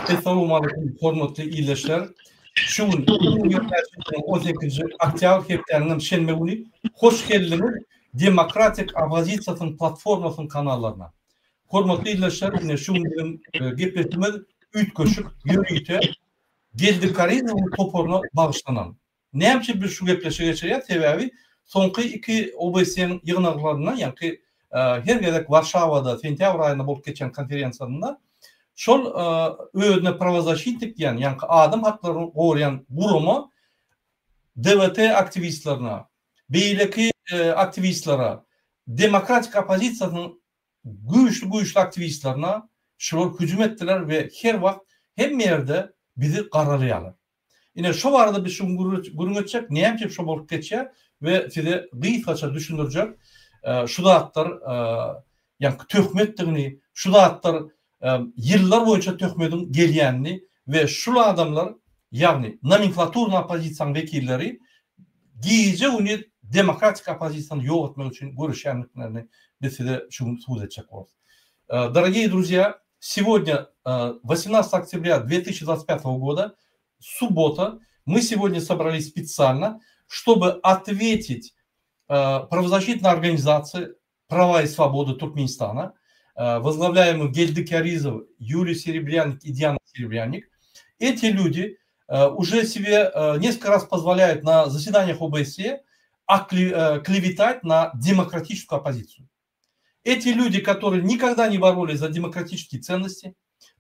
Essalawmaleýkum hormatly ildeşler. Şu gün 2025 ýylyň 18-nji oktýabr hepdäniň şenbe güni hoş geldiňiz Demokratik oppozisiýasynyň platformasynyň kanallaryna. Hormatly ildeşler, ine şu gün biziň e, gepleşigimiz üýtgeşik, ýörite Geldi Karyzowyň toparyna bagyşlanan. Näme üçin biz şu gepleşigi geçirýäs? Sebäbi soňky iki OBSE-niň ýygnaklarynda, ýaňky her gezek Warşawada sentýabr aýynda bolup geçen konferensiýasynda şol özüne prawozaşitnik diýen, ýaňky adam haklaryny goraýan gurama DWT aktiwistlerine, beýleki aktiwistlere, demokratik oppozisiýasynyň güýçli-güýçli aktiwistlerine şular hüjüm etdiler we her wagt hemme ýerde bizi garalaýarlar. Ine şo barada biz şu gün gürrüň etjek, näme üçin şo bolup geçýär we size gysgaça düşündirjek şu zatlar ýaňky töhmetdigini, şu zatlar ýyllar boýunça töhmediň gelýänini we şul adamlar ýagny nomenklaturny oppozisiýanyň wekilleri gije-gündiz demokratik oppozisiýany ýok etmek üçin göreşýändiklerini biz size şu gün subut etjek bolarys. Dorogiýe druzýa, Сегодня, 18 октября 2025 года, суббота, мы сегодня собрались специально, чтобы ответить правозащитной организации «Права и свободы Туркменистана», возглавляемых Гельды Кяризов, Юлия Серебряник и Диана Серебряник. Эти люди уже себе несколько раз позволяют на заседаниях ОБСЕ клеветать на демократическую оппозицию. Эти люди, которые никогда не боролись за демократические ценности,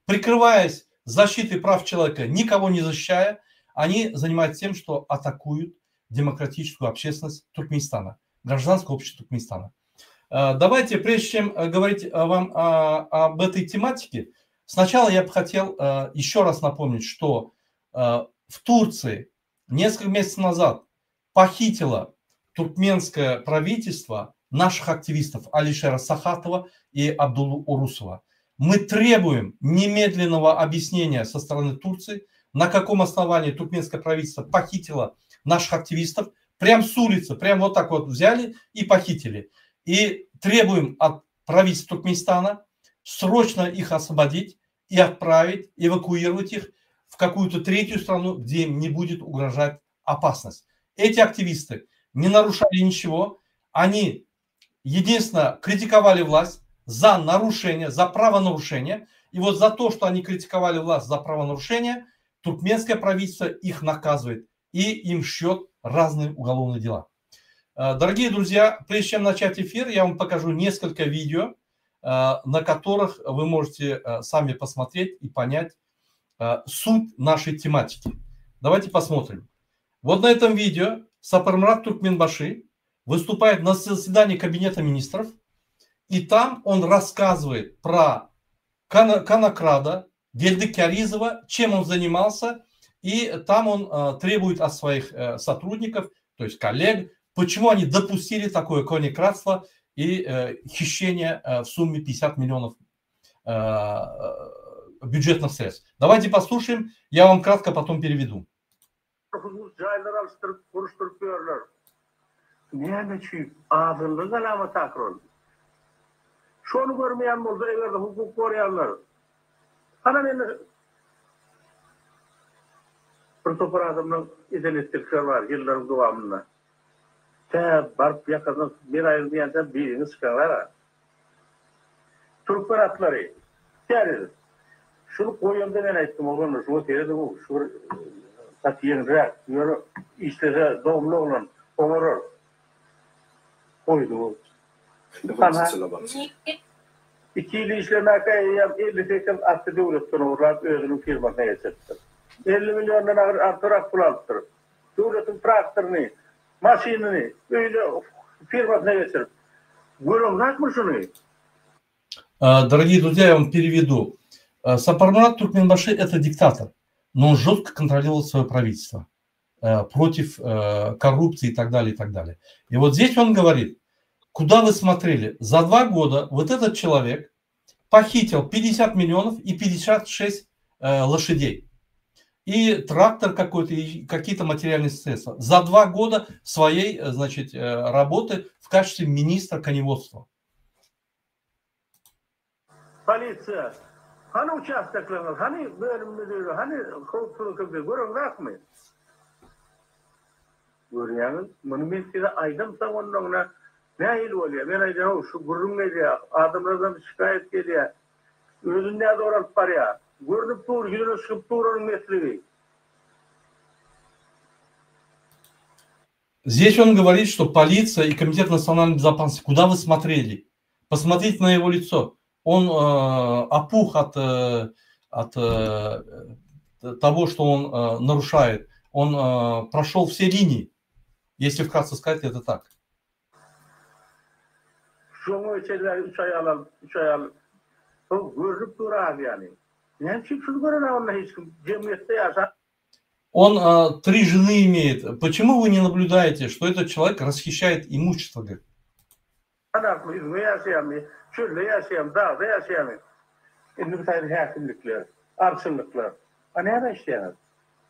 прикрываясь защитой прав человека, никого не защищая, они занимаются тем, что атакуют демократическую общественность Туркменистана, гражданское общество Туркменистана. Э, давайте, прежде чем э, говорить э, вам об этой тематике, сначала я бы хотел еще раз напомнить, что в Турции несколько месяцев назад похитило туркменское правительство наших активистов Алишера Сахатова и Абдулу Урусова. Мы требуем немедленного объяснения со стороны Турции, на каком основании туркменское правительство похитило наших активистов, прям с улицы, прям вот так вот взяли и похитили. И требуем от правительства Туркменистана срочно их освободить и отправить, эвакуировать их в какую-то третью страну, где им не будет угрожать опасность. Эти активисты не нарушали ничего, они единственно критиковали власть за нарушение, за правонарушение. И вот за то, что они критиковали власть за правонарушение, туркменское правительство их наказывает и им шьет разные уголовные дела. Э, дорогие друзья, прежде чем начать эфир, я вам покажу несколько видео, э, на которых вы можете э, сами посмотреть и понять суть нашей тематики. Давайте посмотрим. Вот на этом видео Сапармурат Туркменбаши выступает на заседании Кабинета министров, и там он рассказывает про Конокрада, Гельды Кяризова, чем он занимался, и там он э, требует от своих э, сотрудников, то есть коллег, почему они допустили такое конекратство и э, хищение э, в сумме 50 миллионов э, бюджетных средств. Давайте послушаем, я вам кратко потом переведу. Hususy jaýlar alyşdyryp, guruşdyryp ýörler. Näme üçin? Azynlygyň alamaty ahyr ol. Şony görmeýän bolsa eger-de hukuk goraýanlar, hana mende bir topar adamlaň eden etdikleri bar ýyllaryň dowamynda. Tä baryp ýakadan men aýrylmaýançam biriňiz çykaňlar-a. Türkmen atlary. Täze. Şuny goýanda men aýtdym, oglanlar şuňa serediň, şu bir gaty ýeňilräk, ýöne işlese dogumly oglan, oňarar. Goýdy. Hana, iki ýyl işlemäkä eýýäm 58 atly döwletden ogurlap özüniň firmasyna geçiripdir. 50 milliondan agyr artyrak pul alypdyr. Döwletiň traktoryny, Maşynyny öýüne firmasyna geçirip. Göreňzakmy şuny? Дорогие друзья, я вам переведу. Сапармурат Туркменбаши – это диктатор, но он жестко контролировал свое правительство против коррупции и так далее, и так далее. И вот здесь он говорит, куда вы смотрели? За два года вот этот человек похитил 50 миллионов и 56 лошадей и трактор какой-то, и какие-то материальные средства. За два года своей, э, значит, э, работы в качестве министра коневодства. Polisiýa. Hany uçastoklaryňyz, hany bölüm müdiri, hany howpsuzlyk komiteti, göreňzakmy? Görýäňiz, muny men size aýdamsoň onnoňna nähili bolýar? Men aýdýan, how, şu gürrüň gelýär, adamlardan şikaýat gelýär. Özüni nädogry alyp barýar. Görnüp dur, ýüzüne çykyp dur onuň mesligi. Здесь он говорит, что полиция и Комитет национальной безопасности, куда вы смотрели? Посмотрите на его лицо. Он э, опух от, э, от э, того, что он э, нарушает. Он э, прошел все линии. Если вкратце сказать, это так. Şoňa çenli üç aýal alyp, üç aýal Soň görnüp dur Aziýany. Näme üçin şuny gören onda hiç kim jemgyýetde ýaşap Он э, три жены имеет. Почему вы не наблюдаете, что этот человек расхищает имущество? Говорит? Adammy, üzňe ýaşaýanmy, çölde ýaşaýanmy, dagda ýaşaýanmy? Indi bu taýda häkimlikler, arçynlyklar. A näme işleýäňiz?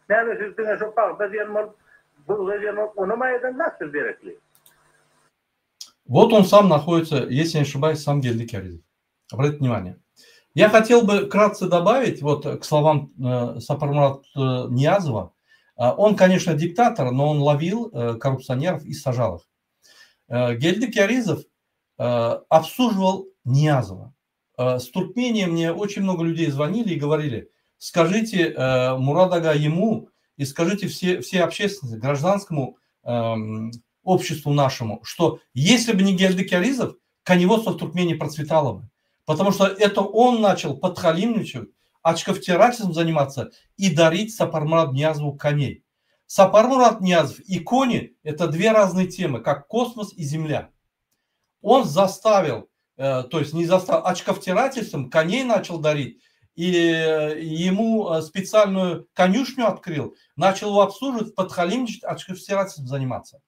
Näme siz diňe şo pagta diýen bolup, bugdaý diýen bolup, onam aýdan siz gerekli. Вот он сам находится, если не ошибаюсь, сам Гельди Кяризов. Обратите внимание. Я хотел бы вкратце добавить вот к словам э, Сапармурата э, Ниязова. Э, он, конечно, диктатор, но он ловил э, коррупционеров и сажал их. Э, Гельди Кяризов э, обслуживал Ниязова. Э, с Туркмении мне очень много людей звонили и говорили, скажите э, Мурад-ага ему и скажите все, все общественности, гражданскому эм, обществу нашему, что если бы не Гельди Кяризов, коневодство в Туркмении процветало бы. Потому что это он начал подхалимничать, очковтирательством заниматься и дарить Сапармурату Ниязову коней. Сапармурат Ниязов и кони – это две разные темы, как космос и Земля. Он заставил, э, то есть не заставил, очковтирательством коней начал дарить, и э, ему э, специальную конюшню открыл, начал его обслуживать, подхалимничать, очковтирательством заниматься.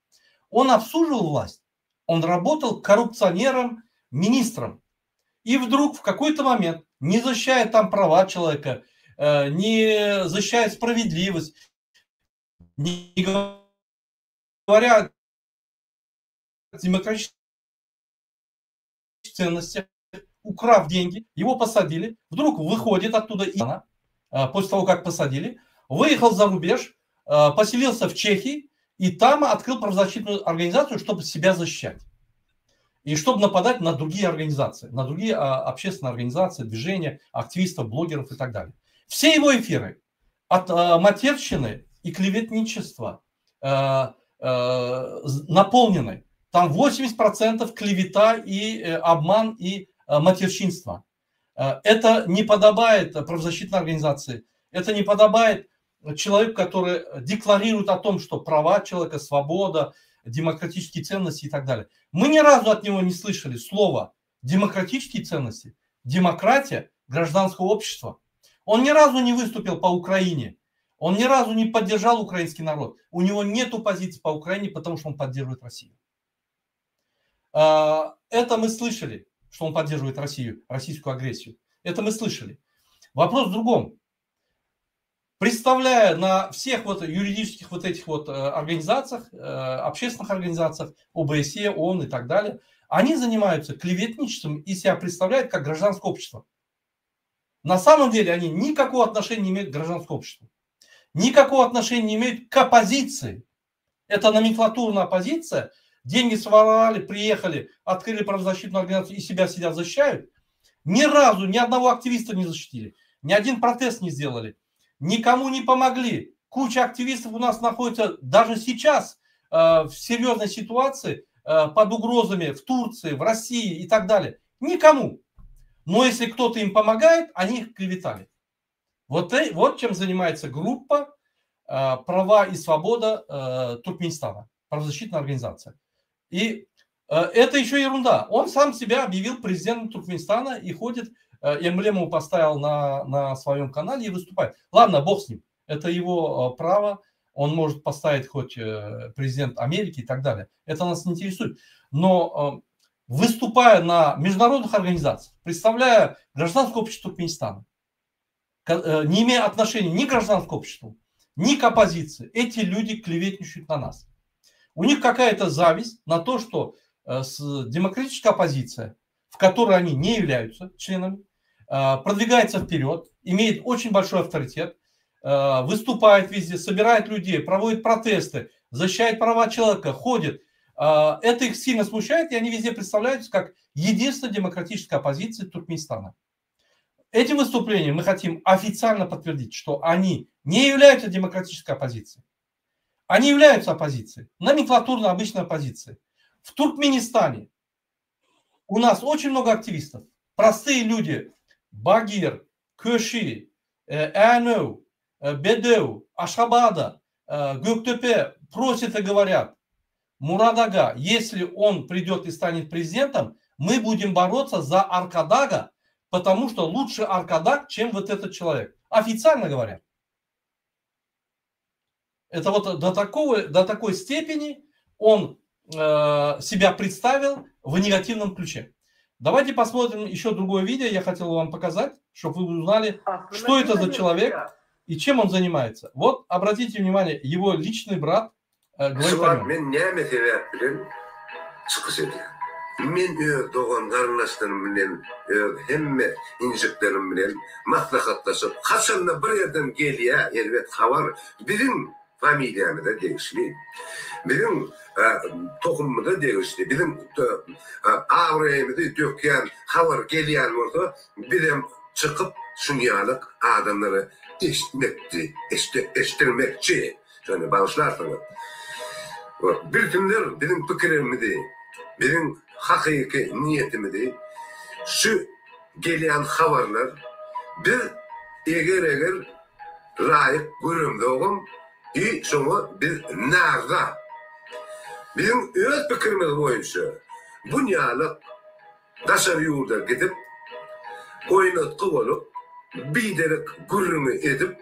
Он обслуживал власть, он работал коррупционером, министром. И вдруг в какой-то момент, не защищая там права человека, не защищая справедливость, не говоря о демократических ценностях, украв деньги, его посадили, вдруг выходит оттуда и после того, как посадили, выехал за рубеж, поселился в Чехии и там открыл правозащитную организацию, чтобы себя защищать. И чтобы нападать на другие организации, на другие общественные организации, движения, активистов, блогеров и так далее. Все его эфиры от матерщины и клеветничества наполнены. Там 80% клевета и обман и матерщинство. Это не подобает правозащитной организации, это не подобает человеку, который декларирует о том, что права человека, свобода, демократические ценности и так далее. Мы ни разу от него не слышали слова демократические ценности, демократия, гражданское общество. Он ни разу не выступил по Украине. Он ни разу не поддержал украинский народ. У него нет позиции по Украине, потому что он поддерживает Россию. Это мы слышали, что он поддерживает Россию, российскую агрессию. Это мы слышали. Вопрос в другом. Представляя на всех вот юридических вот этих вот организациях, общественных организациях, ОБСЕ, ООН и так далее, они занимаются клеветничеством и себя представляют как гражданское общество. На самом деле они никакого отношения не имеют к гражданскому обществу. Никакого отношения не имеют к оппозиции. Это номенклатурная оппозиция. Деньги своровали, приехали, открыли правозащитную организацию и себя сидят защищают. Ни разу ни одного активиста не защитили. Ни один протест не сделали. Никому не помогли. Куча активистов у нас находится даже сейчас э, в серьезной ситуации, э, под угрозами в Турции, в России и так далее. Никому. Но если кто-то им помогает, они их клеветали. Вот, вот чем занимается группа э, «Права и свобода э, Туркменистана», правозащитная организация. И э, это еще ерунда. Он сам себя объявил президентом Туркменистана и ходит, эмблему поставил на, на своем канале и выступает. Ладно, бог с ним. Это его право. Он может поставить хоть президент Америки и так далее. Это нас не интересует. Но выступая на международных организациях, представляя гражданское общество Туркменистана, не имея отношения ни к гражданскому обществу, ни к оппозиции, эти люди клеветничают на нас. У них какая-то зависть на то, что демократическая оппозиция, в которой они не являются членами, продвигается вперед, имеет очень большой авторитет, выступает везде, собирает людей, проводит протесты, защищает права человека, ходит. Это их сильно смущает, и они везде представляются как единственная демократическая оппозиция Туркменистана. Этим выступлением мы хотим официально подтвердить, что они не являются демократической оппозицией. Они являются оппозицией, номенклатурно обычной оппозицией. В Туркменистане у нас очень много активистов. Простые люди. Багир, Köşi, Änew, Bedew, Ашхабада, Gökdepe просят и говорят, Мурад ага, если он придет и станет президентом, мы будем бороться за Arkadaga, потому что лучше Arkadag, чем вот этот человек. Официально говорят. Это вот до, такого, до такой степени он себя представил в негативном ключе. Давайте посмотрим еще другое видео, я хотел вам показать, чтобы вы узнали, что это за человек и чем он занимается. Вот, обратите внимание, его личный брат говорит о нем. Men näme sebäp bilen çykyş edýän? Men öz dogan garyndaşlarym bilen, öz hemme injiklerim bilen maslahatlaşyp, haçanda bir ýerden gelýär, elbet habar biziň familiýamyza degişli, biziň tohumymyza degişli, biziň abraýymyzy dökýän habar gelýän bolsa, bizem çykyp şunýalyk adamlara eşitmekçi, eşitdirmekçi. Şony bagyşlarsyňyz. Bilsinler biziň pikirimizi, biziň hakyky niýetimizi şu gelýän habarlar biz eger-eger laýyk göremzogam i şoňa biz narza. Biziň öz pikirimiz boýunça bunýalyk daşary ýurda gidip oýnatgy bolup biderek gürrüňi edip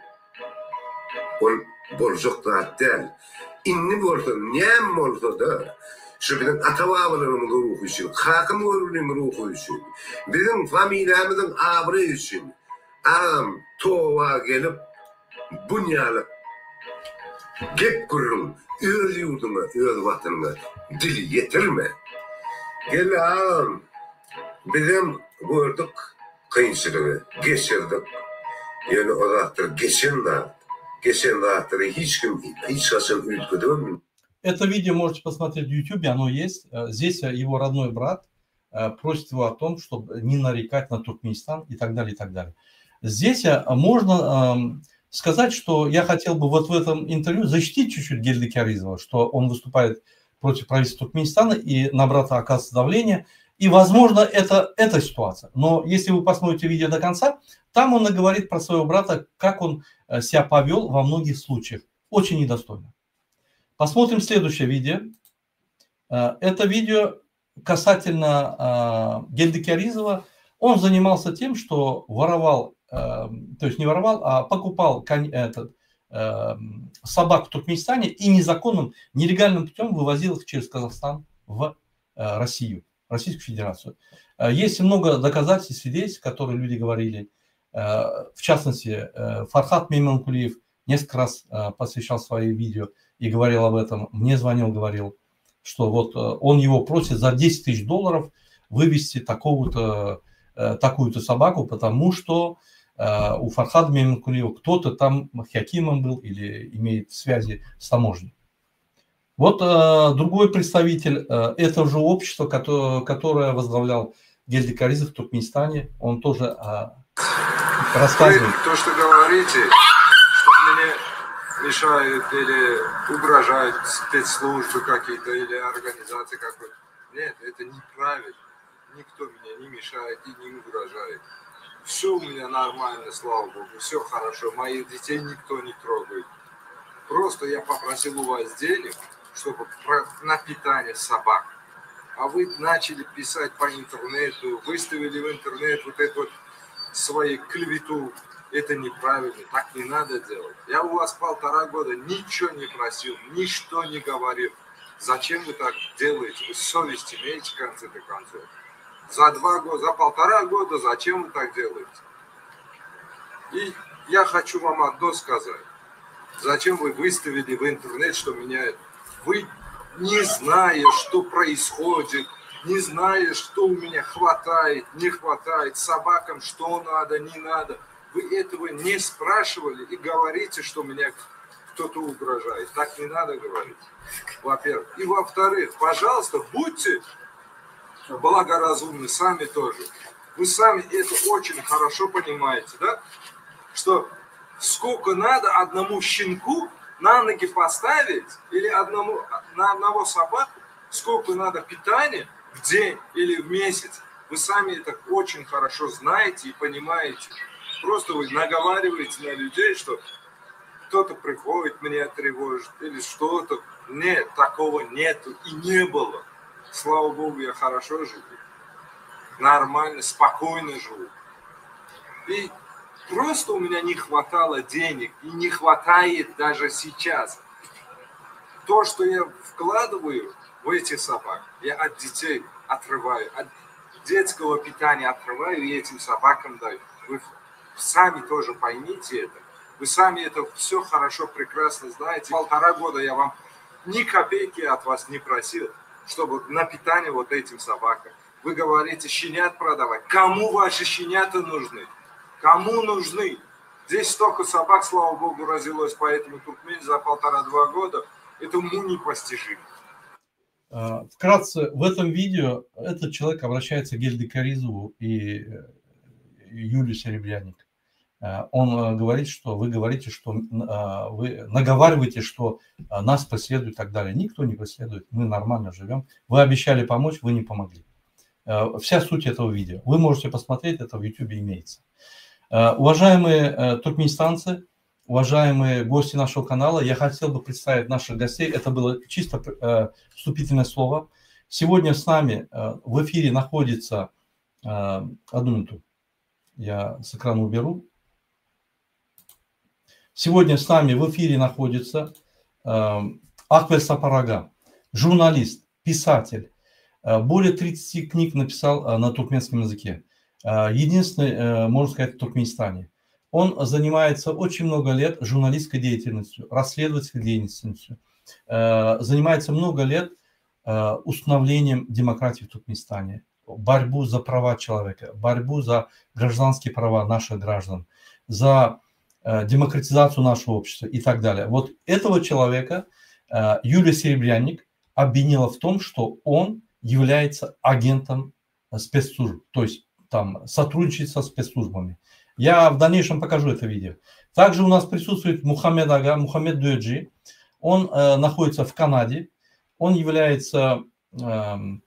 Ol boljak zat däl. Indi bolsa, näme bolsa-da, şu biziň ata-babalarymyzyň ruhy üçin, kakam Göroglynyň ruhy üçin, biziň familiýamyzyň abraýy üçin, agam, toba gelip, bunýaly gep-gürrüň öz ýurduňa, öz watanyňa dil ýetirme. Gel, agam, bizem gördük, Kynçylygy geçirdik. Ýöne o zatlar geçen zat. Geçen zatlary hiç kim hiç haçan üýtgedibem Это видео можете посмотреть в YouTube, оно есть. Здесь его родной брат просит его о том, чтобы не нарекать на Туркменистан и так далее, и так далее. Здесь можно сказать, что я хотел бы вот в этом интервью защитить чуть-чуть Гельды Кяризова, что он выступает против правительства Туркменистана и на брата оказывается давление. И, возможно, это эта ситуация. Но если вы посмотрите видео до конца, там он и говорит про своего брата, как он себя повел во многих случаях. Очень недостойно. Посмотрим следующее видео. Это видео касательно Гельды Кяризова. Он занимался тем, что воровал, то есть не воровал, а покупал этот, собак в Туркменистане и незаконным, нелегальным путем вывозил их через Казахстан в Россию, Российскую Федерацию. Есть много доказательств и свидетельств, которые люди говорили. В частности, Фархат Мейманкулиев несколько раз посвящал свои видео и говорил об этом. Мне звонил, говорил, что вот он его просит за 10 тысяч долларов вывести такого-то, такую-то собаку, потому что у Фархада Мейманкулиева кто-то там хакимом был или имеет связи с таможней. Вот другой представитель этого же общества, которое возглавлял Гельди Каризов в Туркменистане, он тоже рассказывает. Вы то, что говорите, что мне мешают или угрожают спецслужбы какие-то или организации какой-то. Нет, это неправильно. Никто меня не мешает и не угрожает. Все у меня нормально, слава богу, все хорошо. Моих детей никто не трогает. Просто я попросил у вас денег, чтобы на питание собак. А вы начали писать по интернету, выставили в интернет вот эту вот свою клевету. Это неправильно, так не надо делать. Я у вас 1,5 года ничего не просил, ничто не говорил. Зачем вы так делаете? Вы совесть имеете в конце-то концов. За 2 года, за 1,5 года зачем вы так делаете? И я хочу вам одно сказать. Зачем вы выставили в интернет, что меня... Вы, не зная, что происходит, не зная, что у меня хватает, не хватает, собакам что надо, не надо. Вы этого не спрашивали и говорите, что меня кто-то угрожает. Так не надо говорить, во-первых. И во-вторых, пожалуйста, будьте благоразумны сами тоже. Вы сами это очень хорошо понимаете, да? Что сколько надо одному щенку на ноги поставить или одному, на одного собаку, сколько надо питания в день или в месяц. Вы сами это очень хорошо знаете и понимаете. Просто вы наговариваете на людей, что кто-то приходит, меня тревожит или что-то. Нет, такого нету и не было. Слава Богу, я хорошо живу. Нормально, спокойно живу. И просто у меня не хватало денег и не хватает даже сейчас. То, что я вкладываю в эти собак, я от детей отрываю, от детского питания отрываю и этим собакам даю. Вы сами тоже поймите это. Вы сами это все хорошо, прекрасно знаете. Полтора года я вам ни копейки от вас не просил, чтобы на питание вот этим собакам. Вы говорите, щенят продавать. Кому ваши щенята нужны? Кому нужны? Здесь столько собак, слава богу, родилось, поэтому Туркмени за полтора-два года. Это уму непостижимо. Вкратце, в этом видео этот человек обращается к Гельде Каризову и Юлии Серебряник. Он говорит, что вы говорите, что вы наговариваете, что нас преследуют и так далее. Никто не преследует, мы нормально живем. Вы обещали помочь, вы не помогли. Вся суть этого видео. Вы можете посмотреть, это в YouTube имеется. Уважаемые туркменистанцы, уважаемые гости нашего канала, я хотел бы представить наших гостей. Это было чисто вступительное слово. Сегодня с нами в эфире находится... Одну минуту, я с экрана уберу. Сегодня с нами в эфире находится Акбер Сапарага, журналист, писатель. Более 30 книг написал на туркменском языке. Единственный, можно сказать, в Туркменистане. Он занимается очень много лет журналистской деятельностью, расследовательской деятельностью. Занимается много лет установлением демократии в Туркменистане, борьбу за права человека, борьбу за гражданские права наших граждан, за демократизацию нашего общества и так далее. Вот этого человека Юлия Серебряник обвинила в том, что он является агентом спецслужб, то есть там сотрудничает со спецслужбами. Я в дальнейшем покажу это видео. Также у нас присутствует Мухаммед Ага, Мухаммед Дуэджи. Он находится в Канаде. Он является руководителем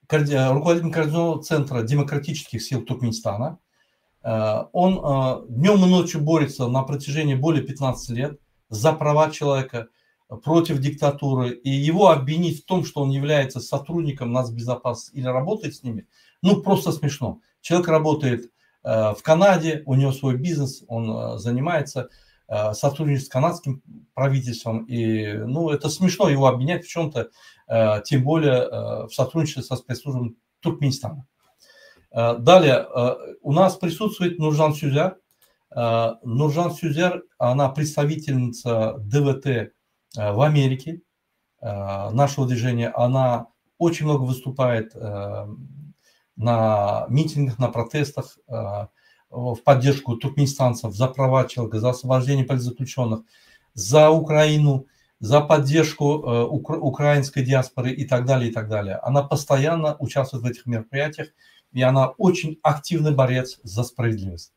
Координационного центра демократических сил Туркменистана. Он днем и ночью борется на протяжении более 15 лет за права человека, против диктатуры. И его обвинить в том, что он является сотрудником нацбезопасности или работает с ними, ну просто смешно. Человек работает в Канаде, у него свой бизнес, он занимается, сотрудничает с канадским правительством. И ну, это смешно его обвинять в чем-то, тем более в сотрудничестве со спецслужбами Туркменистана. Далее у нас присутствует Нуржан Сюзер. Нуржан Сюзер, она представительница ДВТ в Америке, нашего движения. Она очень много выступает на митингах, на протестах в поддержку туркменистанцев, за права человека, за освобождение политзаключенных, за Украину, за поддержку украинской диаспоры и так далее, и так далее. Она постоянно участвует в этих мероприятиях, и она очень активный борец за справедливость.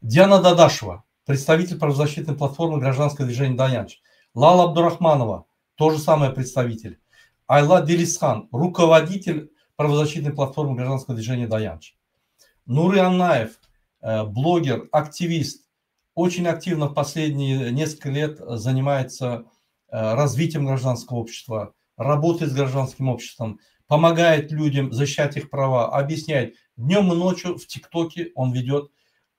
Диана Дадашева, представитель правозащитной платформы «Гражданское движение Даянч». Лала Абдурахманова, тоже самое представитель. Айла Делисхан, руководитель правозащитной платформы «Гражданское движение Даянч». Нуры Аннаев, блогер, активист, очень активно в последние несколько лет занимается развитием гражданского общества, работает с гражданским обществом, помогает людям защищать их права, объясняет. Днем и ночью в ТикТоке он ведет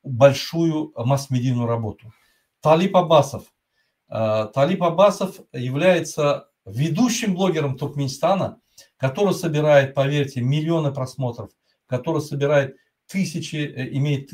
большую масс-медийную работу. Талип Аббасов. Талип Аббасов является ведущим блогером Туркменистана, который собирает, поверьте, миллионы просмотров, который собирает тысячи, имеет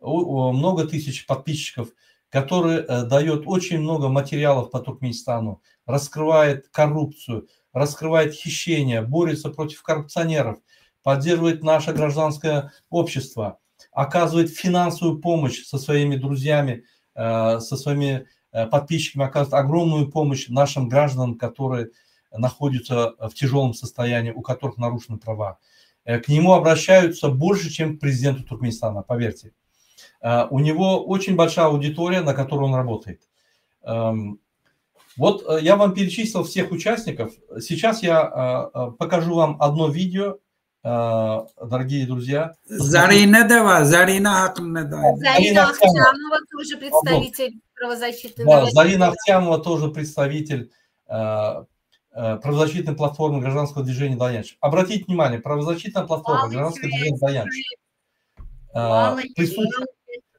много тысяч подписчиков, который дает очень много материалов по Туркменистану, раскрывает коррупцию, раскрывает хищения, борется против коррупционеров, поддерживает наше гражданское общество, оказывает финансовую помощь со своими друзьями, со своими подписчиками, оказывает огромную помощь нашим гражданам, которые находятся в тяжелом состоянии, у которых нарушены права. К нему обращаются больше, чем к президенту Туркменистана, поверьте. У него очень большая аудитория, на которую он работает. Вот я вам перечислил всех участников. Сейчас я покажу вам одно видео, дорогие друзья. Zarina da bar, Zarina hakynda da. Зарина Ахтямова тоже представитель правозащитной. Да, Зарина Ахтямова тоже представитель правозащитной платформы гражданского движения «Daýanç». Обратите внимание, правозащитная платформа гражданского движения «Daýanç». Присутствует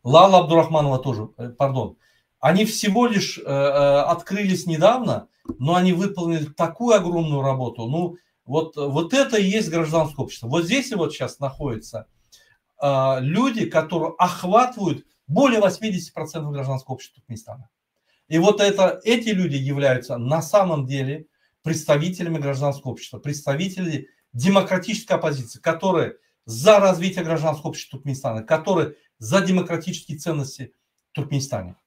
Лала Абдурахманова тоже, пардон. Они всего лишь открылись недавно, но они выполнили такую огромную работу. Ну, вот, вот это и есть гражданское общество. Вот здесь вот сейчас находятся люди, которые охватывают более 80% гражданского общества Туркменистана. И вот это, эти люди являются на самом деле представителями гражданского общества, представители демократической оппозиции, которые за развитие гражданского общества Туркменистана, которые за демократические ценности в Туркменистане.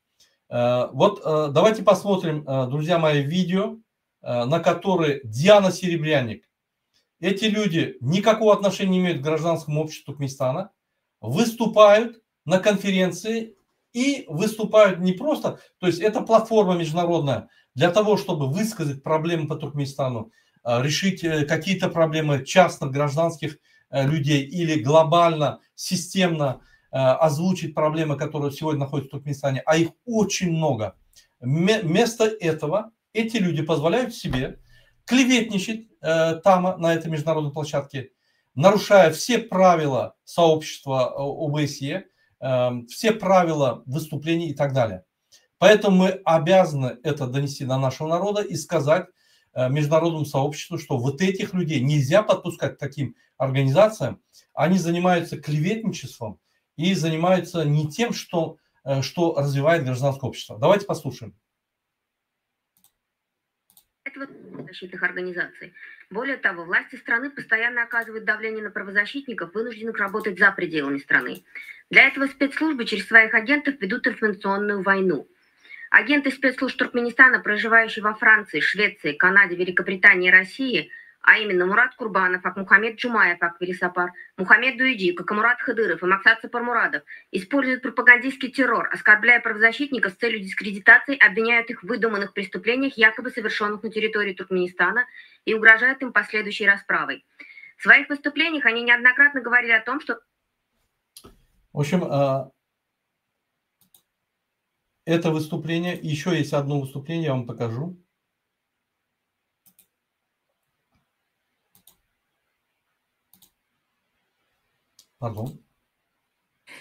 Вот давайте посмотрим, друзья мои, видео, на которое Диана Серебряник. Эти люди никакого отношения не имеют к гражданскому обществу Туркменистана, выступают на конференции и выступают не просто, то есть это платформа международная для того, чтобы высказать проблемы по Туркменистану, решить какие-то проблемы частных гражданских людей или глобально, системно озвучить проблемы, которые сегодня находятся в Туркменистане, а их очень много. Вместо этого эти люди позволяют себе клеветничать там, на этой международной площадке, нарушая все правила сообщества ОБСЕ, все правила выступлений и так далее. Поэтому мы обязаны это донести до нашего народа и сказать международному сообществу, что вот этих людей нельзя подпускать к таким организациям. Они занимаются клеветничеством и занимаются не тем, что, что развивает гражданское общество. Давайте послушаем. Защитных организаций. Более того, власти страны постоянно оказывают давление на правозащитников, вынужденных работать за пределами страны. Для этого спецслужбы через своих агентов ведут информационную войну. Агенты спецслужб Туркменистана, проживающие во Франции, Швеции, Канаде, Великобритании и России, а именно Мурат Курбанов, Акмухамед Джумаев, Аквели Сапар, Мухаммед Дуиджи, Какамурат Хыдыров и Максат Сапармурадов, используют пропагандистский террор, оскорбляя правозащитников с целью дискредитации, обвиняют их в выдуманных преступлениях, якобы совершенных на территории Туркменистана, и угрожают им последующей расправой. В своих выступлениях они неоднократно говорили о том, что... В общем, это выступление, еще есть одно выступление, я вам покажу. Пардон.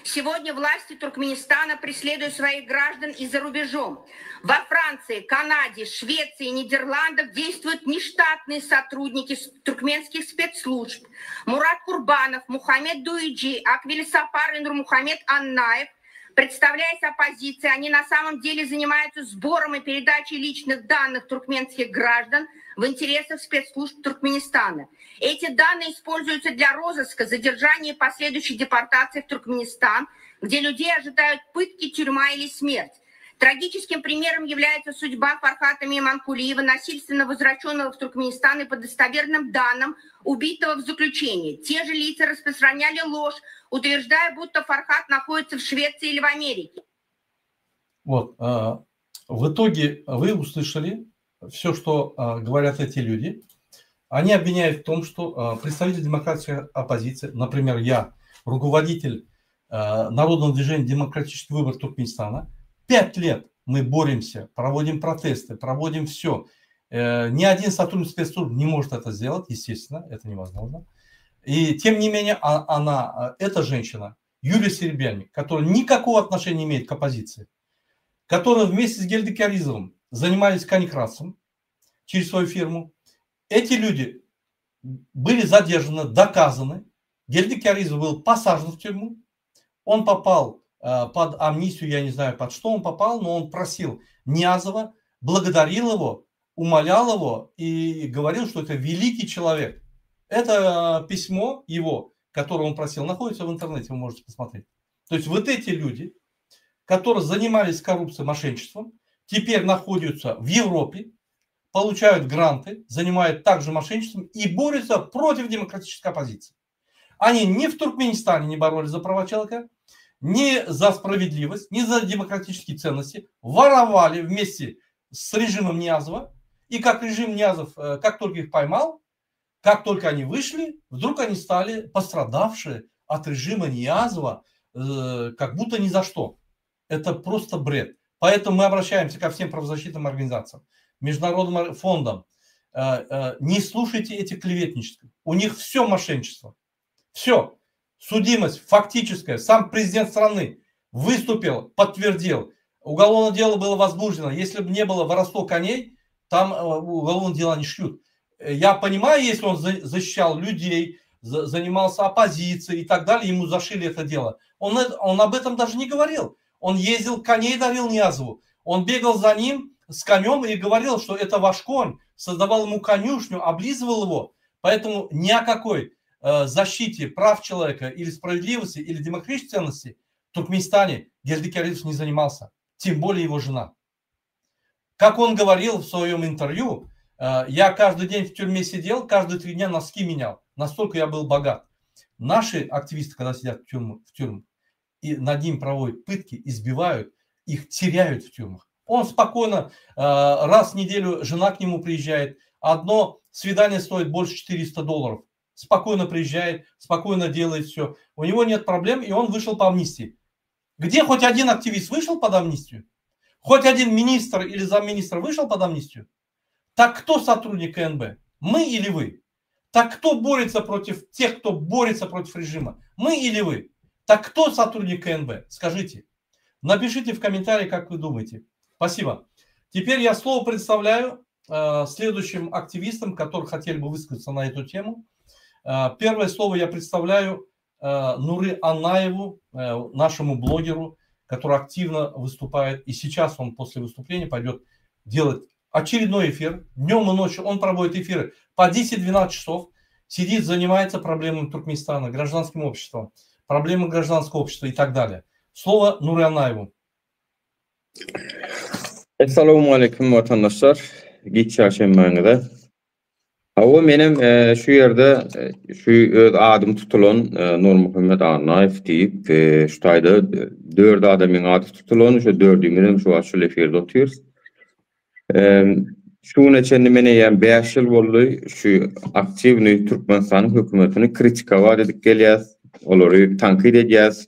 Сегодня власти Туркменистана преследуют своих граждан и за рубежом. Во Франции, Канаде, Швеции и Нидерландах действуют нештатные сотрудники туркменских спецслужб. Мурат Курбанов, Мухаммед Дуиджи, Аквели Сапар и Нурмухамед Аннаев. Представляясь оппозицией, они на самом деле занимаются сбором и передачей личных данных туркменских граждан в интересах спецслужб Туркменистана. Эти данные используются для розыска, задержания и последующей депортации в Туркменистан, где людей ожидают пытки, тюрьма или смерть. Трагическим примером является судьба Фархата Мейманкулиева, насильственно возвращенного в Туркменистан и по достоверным данным убитого в заключении. Те же лица распространяли ложь, утверждая, будто Фархат находится в Швеции или в Америке. Вот, в итоге вы услышали все, что говорят эти люди. Они обвиняют в том, что представитель демократической оппозиции, например, я, руководитель Народного движения «Демократический выбор Туркменистана», 5 лет мы боремся, проводим протесты, проводим все. Ни один сотрудник спецслужб не может это сделать, естественно, это невозможно. И тем не менее, она, эта женщина, Юлия Серебряник, которая никакого отношения не имеет к оппозиции, которая вместе с Гельди Кяризовым занимались коникрасом через свою фирму, эти люди были задержаны, доказаны. Гельди Кяризов был посажен в тюрьму, он попал под амнистию, я не знаю, под что он попал, но он просил Ниязова, благодарил его. умолял его и говорил, что это великий человек. Это письмо его, которое он просил, находится в интернете, вы можете посмотреть. То есть вот эти люди, которые занимались коррупцией, мошенничеством, теперь находятся в Европе, получают гранты, занимают также мошенничеством и борются против демократической оппозиции. Они ни в Туркменистане не боролись за права человека, ни за справедливость, ни за демократические ценности, воровали вместе с режимом Ниязова. И как режим Ниязов, э, как только их поймал, как только они вышли, вдруг они стали пострадавшие от режима Ниязова, э, как будто ни за что. Это просто бред. Поэтому мы обращаемся ко всем правозащитным организациям, международным фондам. Э, не слушайте эти клеветничества. У них все мошенничество. Все. Судимость фактическая. Сам президент страны выступил, подтвердил. Уголовное дело было возбуждено. Если бы не было воровство коней, там э, уголовное дело не шьют. Я понимаю, если он защищал людей, занимался оппозицией и так далее, ему зашили это дело. Он, он об этом даже не говорил. Он ездил, коней дарил Ниязову. Он бегал за ним с конем и говорил, что это ваш конь. Создавал ему конюшню, облизывал его. Поэтому ни о какой э, защите прав человека или справедливости, или демократической ценности в Туркменистане Гельди Керимов не занимался. Тем более его жена. Как он говорил в своем интервью, э, я каждый день в тюрьме сидел, каждые три дня носки менял. Настолько я был богат. Наши активисты, когда сидят в тюрьму, в тюрьму и над ним проводят пытки, избивают, их теряют в тюрьмах. Он спокойно, э, раз в неделю жена к нему приезжает. Одно свидание стоит больше 400 долларов. Спокойно приезжает, спокойно делает все. У него нет проблем, и он вышел по амнистии. Где хоть один активист вышел под амнистию? Хоть один министр или замминистра вышел под амнистию? Так кто сотрудник КНБ? Мы или вы? Так кто борется против тех, кто борется против режима? Мы или вы? Так кто сотрудник КНБ? Скажите. Напишите в комментарии, как вы думаете. Спасибо. Теперь я слово представляю э, следующим активистам, которые хотели бы высказаться на эту тему. Э, первое слово я представляю э, Нуры Аннаеву, э, нашему блогеру, который активно выступает. И сейчас он после выступления пойдет делать очередной эфир. Днем и ночью он проводит эфиры по 10-12 часов. Сидит, занимается проблемами Туркменистана, гражданским обществом, проблемами гражданского общества и так далее. Слово Нуры Аннаеву. Essalawmaleýkum watandaşlar, giç çarşenbäňize. Hawa menem şu ýerde şu öz adym tutulan Nurmuhammet Annaýew diýip şu taýda dört adamyň ady tutulan şu dördümizem şu wagt şul efirde otyrys. Şu güne çenli men eýýäm 5 ýyl boldy şu aktiwnyý Türkmenistanyň hökümetini kritikowat edip gelýäs, olary tankyt edýäs.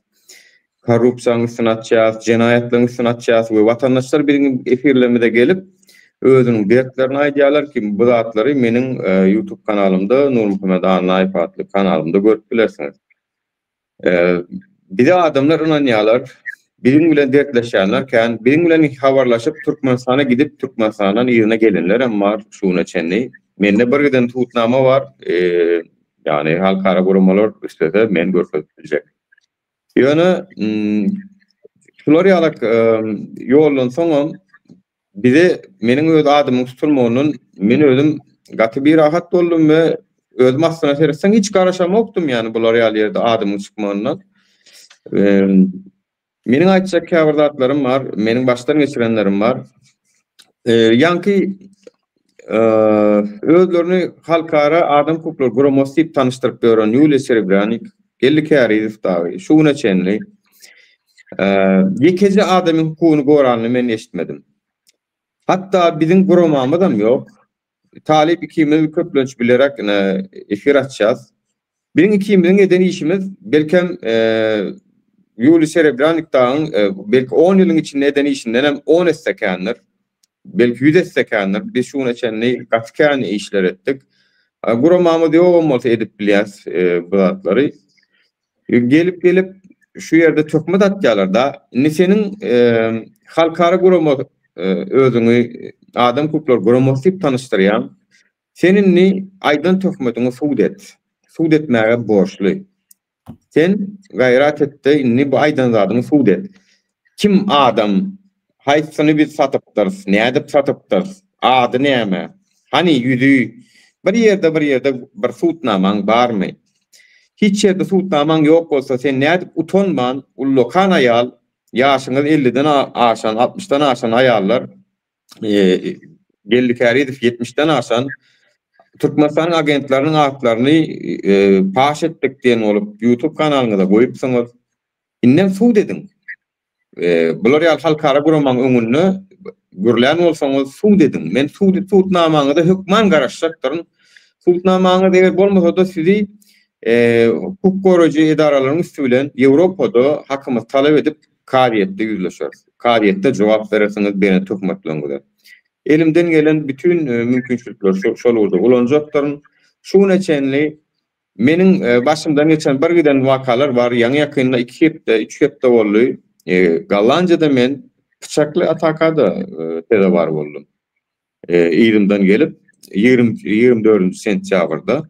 Korrupsiýanyň üstüni açýas, jenaýatlaryň üstüni açýas we watandaşlar biziň efirlerimize gelip, özüniň dertlerini aýdýarlar ki, bu zatlary meniň YouTube kanalymda Nurmuhammet Annaýew atly kanalymda görüp bilersiňiz. Bize adamlar ynanýarlar, biziň bilen dertleşýänler kän, biziň bilen habarlaşyp Türkmenistana gidip Türkmenistandan yzyna gelenler hem bar şu güne çenli. Mende bir giden subutnama bar, ýagny halkara guramalar islese men görkezip biljek. Ýöne şular ýalak ýoldan soňam bize meniň öz adymyň tutulmagyndan men özüm gaty birahat boldum we özüm aslyna seretseň hiç garaşamokdym ýagny bular ýaly ýerde adymyň çykmagyndan. Meniň aýtjak käbir zatlarym bar, meniň başdan geçirenlerim bar. Ýaňky özlerini Halkara adam hukuklary guramasy diýip tanyşdyryp ýören Ýuliýa Serebrýanik, Geldi Kärizow dagy şu güne çenli ýekeje adamyň hukugyny goranyny men eşitmedim. Hatda biziň guramamyzam ýok. Talyp ikimiz köplenç bilerek ine efir açýas. Biziň ikimiziň eden işimiz belkem Ýuliý Serebrýanik dagyň belki on ýylyň içinde eden işinden hem on esse kändir. Belki ýüz esse kändir. Biz şu güne çenli gaty kän işler etdik. Guramamyz ýogam bolsa edip bilýäs bu zatlary. Gelip-gelip şu ýerde töhmet atýarlar-da. Indi seniň halkara gurama özüňi adam hukuklary guramasy diýip tanyşdyrýaň. Sen indi aýdan töhmetiňi subut et. Subut etmäge borçly. Sen gaýrat et-de indi bu aýdan zadyňy subut et. Kim adam, haýsyny biz satypdyrys, nädip satypdyrys? Ady näme? Hany ýüzi? Bir ýerde bir ýerde bir sudnamaň barmy? Hiç ýerde sudnamaň ýok bolsa sen nädip utanman ullakan aýal, ýaşyňyz elliden aşan, altmyşdan aşan aýallar Geldi Kärizow ýetmişden aşan Türkmenistanyň agentleriniň atlaryny paş etdik diýen bolup YouTube kanalyňyza goýupsyňyz. Indem sud ediň. Bular ýaly halkara guramaň öňünde gürlän bolsaňyz sud ediň. Men sud sudnamaňyza hökman garaşjakdyryn. Sudnamaňyz eger bolmasa-da sizi hukuk goraýjy edaralaryň üsti bilen Ýewropada hakymyzy talap edip kazyýetde ýüzleşeris. Kazyýetde jogap berersiňiz beren töhmetleriňize. Elimden gelen bütin mümkinçilikleri şol ugurda ulanjakdyryn. Şu güne çenli meniň başymdan geçen bir giden wakalar bar. Ýaňy-ýakynda iki hepde, üç hepde boldy. Gollandiýada men pyçakly atakada sezewar boldum. Yzymdan gelip, 24 sentýabrda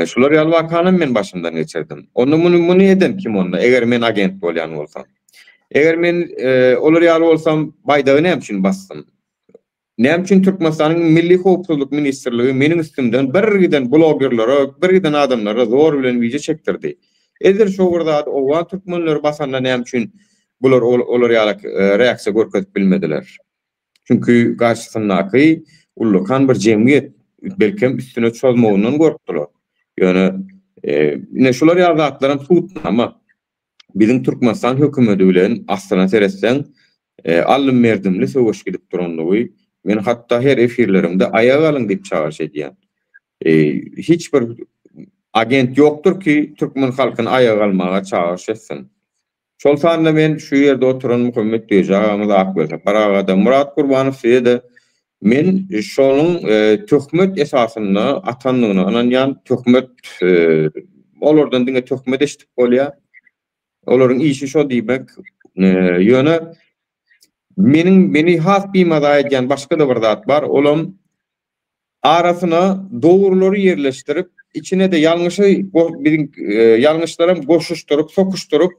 şular ýaly wakanam men başymdan geçirdim. Onda muny muny eden kim onda? Eger men agent bolýan bolsam. Eger men olar ýaly bolsam, baýdagy näme üçin basdym? Näme üçin Türkmenistanyň Milli howpsuzlyk ministrligi meniň üstümden bir giden blogerlere, bir giden adamlara zor bilen wideo çekdirdi? Edil şo bir zady owgan türkmenleri basanda näme üçin bular olar ýaly reaksiýa görkezip bilmediler? Çünki garşysyndaky ullakan bir jemgyýet belkem üstüne çozmagyndan gorkdular. Ýöne ine şular ýaly zatlaram subutnama. Biziň Türkmenistan hökümeti bilen aslyna seretseň aldym-berdimli söweş gidip durandygy, men hatda her efirlerimde aýaga galyň diýip çagyryş edýän. Hiç bir agent ýokdur ki türkmen halkyny aýaga galmaga çagyryş etsin. Şol sanda men şu ýerde oturan Muhammet Düýeji agamyz Akbelsapar aga-da, Myrat Gurbanow size-de men şonuň töhmet esasynda atandygyna ynanýan, töhmet olardan diňe töhmet eşidip bolýar. Olaryň işi şo diýmek. Ýöne meniň meni has bimaza edýän başga-da bir zat bar, olam Arasyna dogrulary ýerleşdirip, içine-de ýalňyşy biziň ýalňyşlaram goşuşdyryp, sokuşdyryp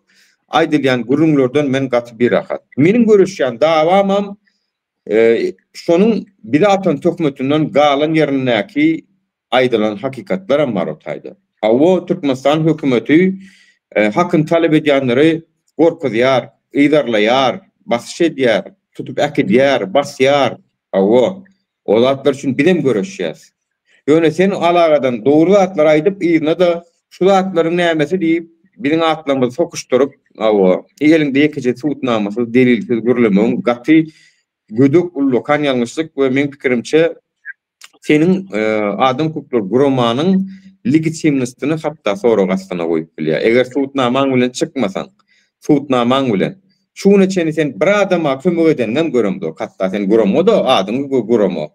aýdylýan gürrüňlerden men gaty birahat. Meniň göreşýän dawamam şonuň bize atan töhmetinden galan ýerindäki aýdylan hakykatlaram bar o taýda. Hawa, Türkmenistan hökümeti hakyny talap edýänleri gorkuzýar, yzarlaýar, basyş edýär, tutup äkidýär, basýar. Hawa, O zatlar üçin bizem göreşýäs. Ýöne sen alagadan dogry zatlary aýdyp yzyna-da şu zatlaryň nämesi diýip biziň atlarymyzy sokuşdyryp, hawa, eliňde ýekeje subutnamasyz, delilsiz gürlemegiň gaty gödek ullakan ýalňyşlyk we meň pikirimçe seniň adam hukuklary guramanyň legitimnostyny hatda sorag astyna goýup bilýär. Eger subutnamaň bilen çykmasaň, subutnamaň bilen. Şu güne çenli sen bir adama kömek edeniňem göremzok. Hatda sen gurama-da, adyňy gurama.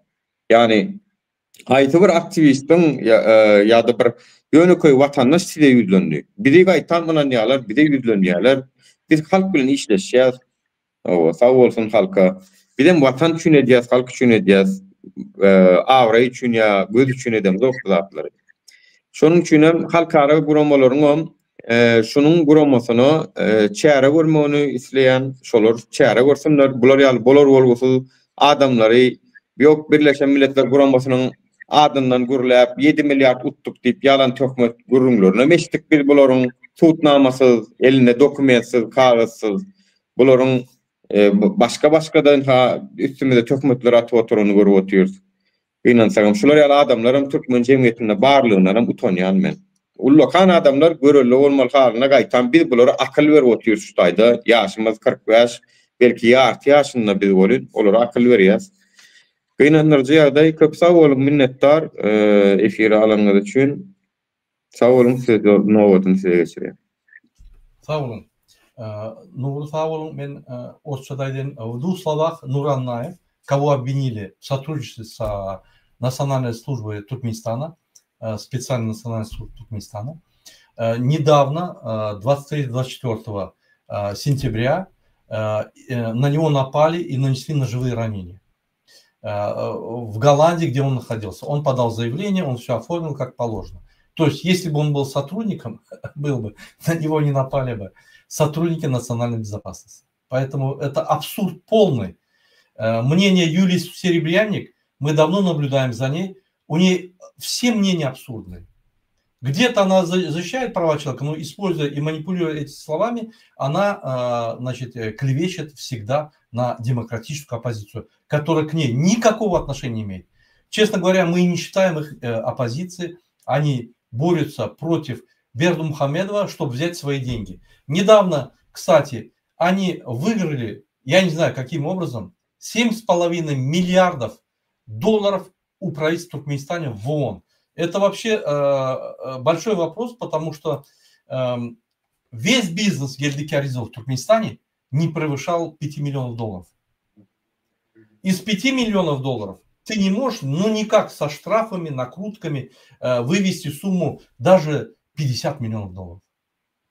Ýagny haýsy bir aktiwistiň ýa-da bir ýönekeý watandaş size ýüzlendi. Bizi gaýtam ynanýarlar, bize ýüzlenýärler. Biz halk bilen işleşýäs. Hawa, sag bolsun halka. Bizem watan üçin edýäs, halk üçin edýäs. Abraý üçin ýa göz üçin edemzok bu zatlary. Şonuň üçinem halkara guramalaryňam Şunuň guramasyna çäre görmegini isleýän, şolar çäre görsünler. Bular ýaly bolar-bolgusyz adamlary ýok Birleşen Milletler Guramasynyň adyndan gürläp, ýedi milliard utduk diýip ýalan töhmet gürrüňlerinem eşitdik biz bularyň sudnamasyz, elinde dokumentsiz, kagyzsyz bularyň başga-başga-da ynha üstümize töhmetler atyp oturanyny görüp otyrys. Gynansagam şular ýaly adamlaram türkmen jemgyýetinde barlygyndanam utanýan men. Ullakan adamlar görelde bolmaly halyna gaýtam biz bulara akyl berip otyrys şu taýda ýaşymyz 45 belki ýarty ýaşynda biz welin olara akyl berýäs. Gynandyryjy ýagdaý köp sag boluň minnetdar efire alanyňyz üçin. Sag boluň söz nobatyny size geçirýän. Sag boluň. Nury sag boluň men orsçada aýdaýyn w dwuh slovah Nury Annaýew kogo obwinili w sotrudničestwe s nasionalnoý slujboý Turkmenistana spesialnoý nasionalnoý slujby Turkmenistana nedawno 23-24 sentýabrýa na nego napali i nanesli nožewye raneniýa в Голландии, где он находился. Он подал заявление, он все оформил как положено. То есть, если бы он был сотрудником, был бы, на него не напали бы сотрудники национальной безопасности. Поэтому это абсурд полный. Мнение Юлии Серебряник, мы давно наблюдаем за ней, у нее все мнения абсурдные. Где-то она защищает права человека, но используя и манипулируя этими словами, она, значит, клевещет всегда на демократическую оппозицию, которая к ней никакого отношения не имеет. Честно говоря, мы не считаем их оппозицией, они борются против Бердымухамедова, чтобы взять свои деньги. Недавно, кстати, они выиграли, я не знаю каким образом, 7,5 миллиардов долларов у правительства Туркменистана в ООН. Это вообще э, большой вопрос, потому что э, весь бизнес Гельды Кяризова в Туркменистане не превышал 5 миллионов долларов. Из 5 миллионов долларов ты не можешь, ну никак со штрафами, накрутками э, вывести сумму даже 50 миллионов долларов.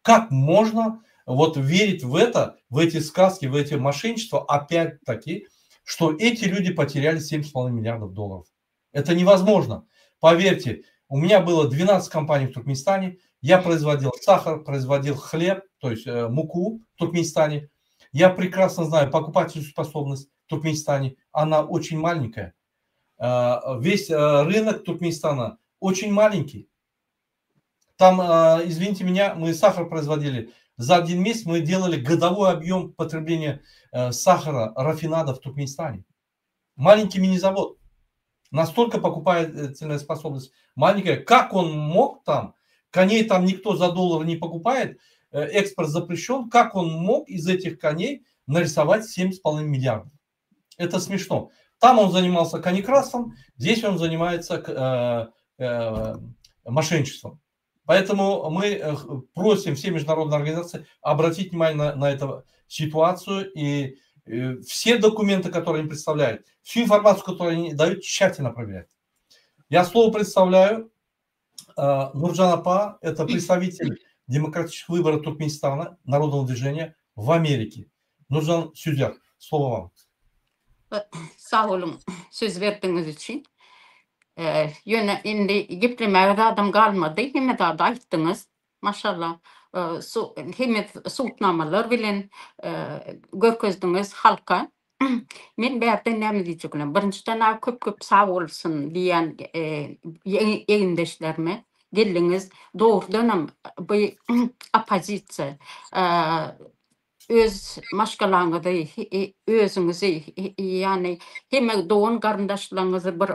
Как можно вот верить в это, в эти сказки, в эти мошенничества, опять-таки, что эти люди потеряли 7,5 миллиардов долларов. Это невозможно. Поверьте, у меня было 12 компаний в Туркменистане, я производил сахар, производил хлеб, то есть э, муку в Туркменистане. Я прекрасно знаю покупательскую способность в Туркменистане, она очень маленькая. Э, весь э, рынок Туркменистана очень маленький. Там, извините меня, мы сахар производили. За один месяц мы делали годовой объем потребления сахара, рафинада в Туркменистане. Маленький мини-завод. Настолько покупательная способность маленькая. Как он мог там? Коней там никто за доллар не покупает, экспорт запрещен. Как он мог из этих коней нарисовать 7,5 миллиардов? Это смешно. Там он занимался конекрасом, здесь он занимается э, э, мошенничеством. Поэтому мы э, просим все международные организации обратить внимание на, на эту ситуацию и э, все документы, которые они представляют, всю информацию, которую они дают, тщательно проверять. Я слово представляю э, Нурджан Апа, это представитель демократических выборов Туркменистана, народного движения в Америке. Нурджан Сюзяк, слово вам. Sag boluň söz berdigiňiz üçin. Ýöne indi geplemäge zadam galmady. Hemme zady aýtdyňyz. Maşallah. Hemme subutnamalar bilen görkezdiňiz halka. Men bärden näme diýjek bolýan? Birinjiden köp-köp sag bolsun diýýän egindeşlerime. Geldiňiz. Dogrudanam bu oppozisiýa öz maşgalaňyzy, özüňizi, ýagny hemme dogan-garyndaşlaryňyzy bir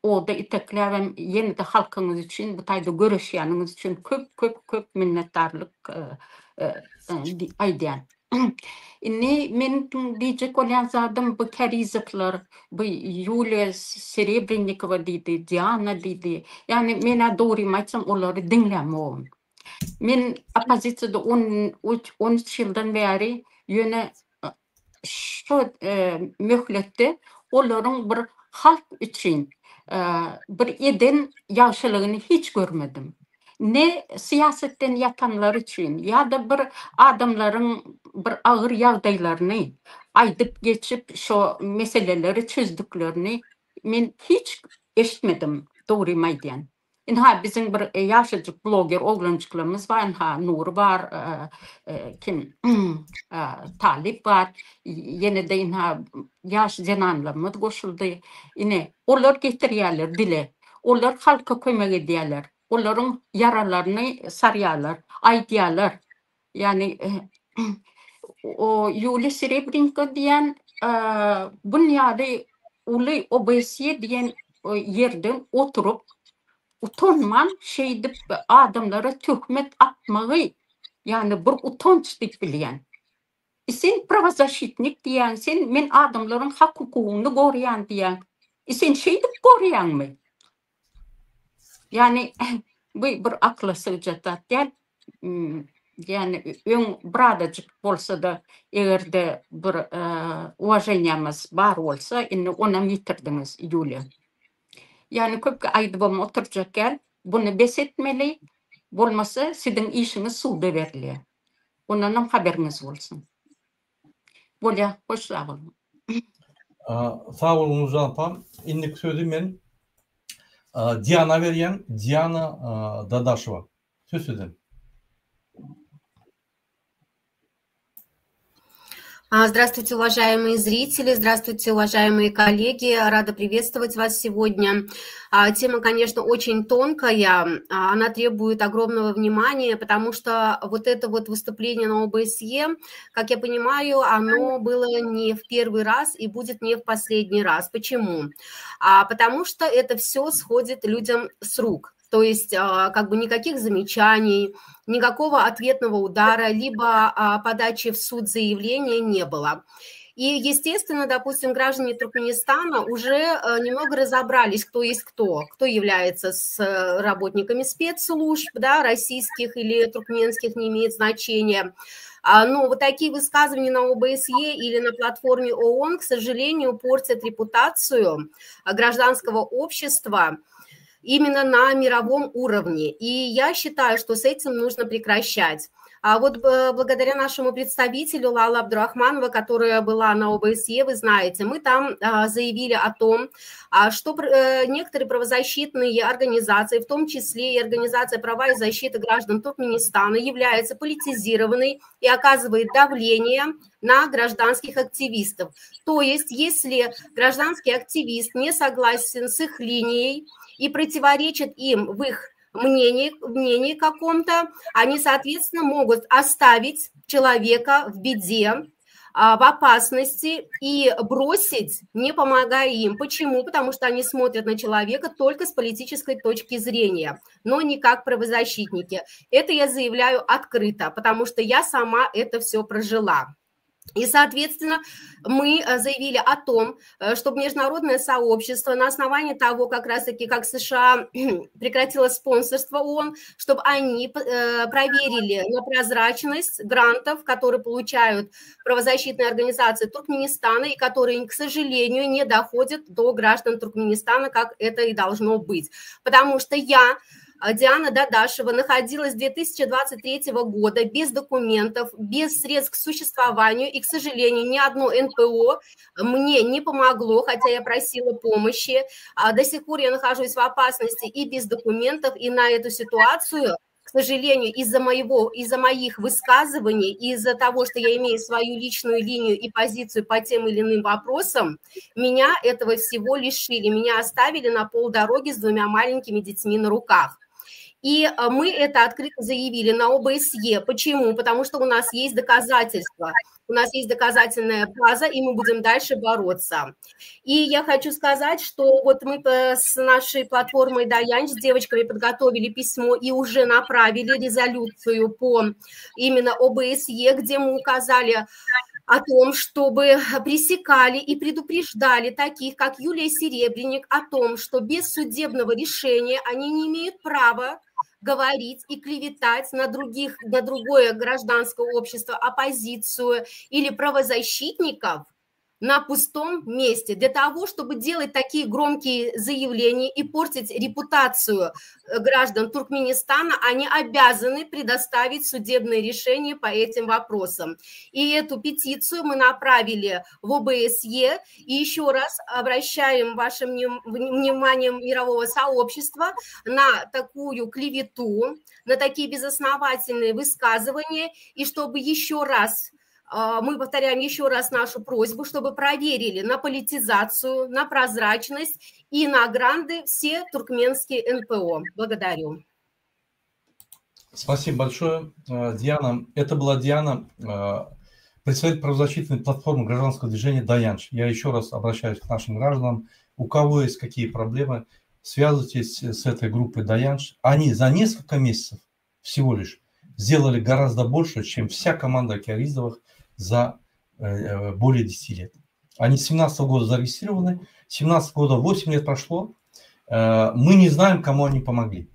oda itekläbem ýene-de halkyňyz üçin bu taýda göreşýäniňiz üçin köp köp köp minnetdarlyk aýdýan. Indi meniň diýjek bolýan zadym bu Kärizowlar, bu Ýuliýa Serebrennikowa diýdi, Diana diýdi. Ýagny men-ä dogrymy aýtsam olary diňlämogam. Men oppozisiýada 13 ýyldan bäri, ýöne şu möhletde olaryň bir halk üçin bir eden ýagşylygyny hiç görmedim. Ne syýasatdan ýatanlar üçin ýa-da bir adamlaryň bir agyr ýagdaýlaryny aýdyp geçip şo meseleleri çözdüklerini men hiç eşitmedim, dogrymy aýdýan. Ynha biziň bir ýaşajyk bloger oglanjyklarymyz bar, ynha Nury bar, kim Talyp bar, ýene-de ynha ýaş zenanlarymyz goşuldy. Ine, olar getirýärler dile. Olar halka kömek edýärler. Olaryň ýaralaryny sarýarlar, aýdýarlar. Ýagny o Ýuliýa Serebrenko diýen bun ýaly uly OBSE diýen ýerden oturyp utanman şeýdip adamlara töhmet atmagy ýagny bir utanç diýip bilýän. E sen prawozasşitnik diýýäň, sen men adamlaryň hak hukugyny goraýan diýýäň. E sen şeýdip goraýaňmy? Ýagny bu bir akyla sygjak zat däl. Ýagny öň birazajyk bolsa-da eger-de bir uwaženiýamyz bar bolsa, indi onam ýitirdiňiz, Ýuliýa. Ýagny köp aýdybam oturjak däl. Buny bes etmeli. Bolmasa siziň işiňiz suda berilýär. Ondanam habaryňyz bolsun. Bolýar, hoş sag boluň. Sag boluň Nurjan apam. Indiki sözi men Diana berýän. Diana Dadaşewa. Söz sizden. А, здравствуйте, уважаемые зрители, здравствуйте, уважаемые коллеги. Рада приветствовать вас сегодня. А, тема, конечно, очень тонкая, а, она требует огромного внимания, потому что вот это вот выступление на ОБСЕ, как я понимаю, оно было не в первый раз и будет не в последний раз. Почему? Потому что это все сходит людям с рук. То есть как бы никаких замечаний, никакого ответного удара, либо подачи в суд заявления не было. И, естественно, допустим, граждане Туркменистана уже немного разобрались, кто есть кто, кто является с э, работниками спецслужб, да, российских или туркменских, не имеет значения. А, но вот такие высказывания на ОБСЕ или на платформе ООН, к сожалению, портят репутацию гражданского общества именно на мировом уровне. И я считаю, что с этим нужно прекращать. А вот э, благодаря нашему представителю Лала Абдурахманова, которая была на ОБСЕ, вы знаете, мы там а, заявили о том, а, что э, некоторые правозащитные организации, в том числе и Организация права и защиты граждан Туркменистана, являются политизированной и оказывает давление на гражданских активистов. То есть, если гражданский активист не согласен с их линией и противоречит им в их мнении, мнении каком-то, они, соответственно, могут оставить человека в беде, а, в опасности и бросить, не помогая им. Почему? Потому что они смотрят на человека только с политической точки зрения, но не как правозащитники. Это я заявляю открыто, потому что я сама это все прожила. И, соответственно, мы э, заявили о том, э, чтобы международное сообщество на основании того, как раз-таки, как США прекратило спонсорство ООН, чтобы они э, проверили на прозрачность грантов, которые получают правозащитные организации Туркменистана и которые, к сожалению, не доходят до граждан Туркменистана, как это и должно быть. Потому что я Диана Дадашева находилась с 2023 года без документов, без средств к существованию, и, к сожалению, ни одно НПО мне не помогло, хотя я просила помощи. А до сих пор я нахожусь в опасности и без документов, и на эту ситуацию к сожалению, из-за моего, из-за моих высказываний, из-за того, что я имею свою личную линию и позицию по тем или иным вопросам, меня этого всего лишили, меня оставили на полдороги с двумя маленькими детьми на руках. И э, мы это открыто заявили на ОБСЕ. Почему? Потому что у нас есть доказательства. У нас есть доказательная база, и мы будем дальше бороться. И я хочу сказать, что вот мы э, с нашей платформой Dayanch с девочками подготовили письмо и уже направили резолюцию по именно ОБСЕ, где мы указали о том, чтобы пресекали и предупреждали таких, как Юлия Серебренник, о том, что без судебного решения они не имеют права говорить и клеветать на, других, на другое гражданское общество, оппозицию или правозащитников на пустом месте. Для того, чтобы делать такие громкие заявления и портить репутацию э, граждан Туркменистана, они обязаны предоставить судебные решения по этим вопросам. И эту петицию мы направили в ОБСЕ. И еще раз обращаем ваше внимание мирового сообщества на такую клевету, на такие безосновательные высказывания, и чтобы еще раз а, мы повторяем еще раз нашу просьбу, чтобы проверили на политизацию, на прозрачность и на гранды все туркменские НПО. Благодарю. Спасибо большое, э, Диана. Это была Диана, э, представитель правозащитной платформы гражданского движения «Dayanch». Я еще раз обращаюсь к нашим гражданам. У кого есть какие проблемы, связывайтесь с этой группой «Dayanch». Они за несколько месяцев всего лишь сделали гораздо больше, чем вся команда Кяризовых за э, э, более 10 лет. Они с 17 года зарегистрированы, 17 года 8 лет прошло. Э, мы не знаем, кому они помогли.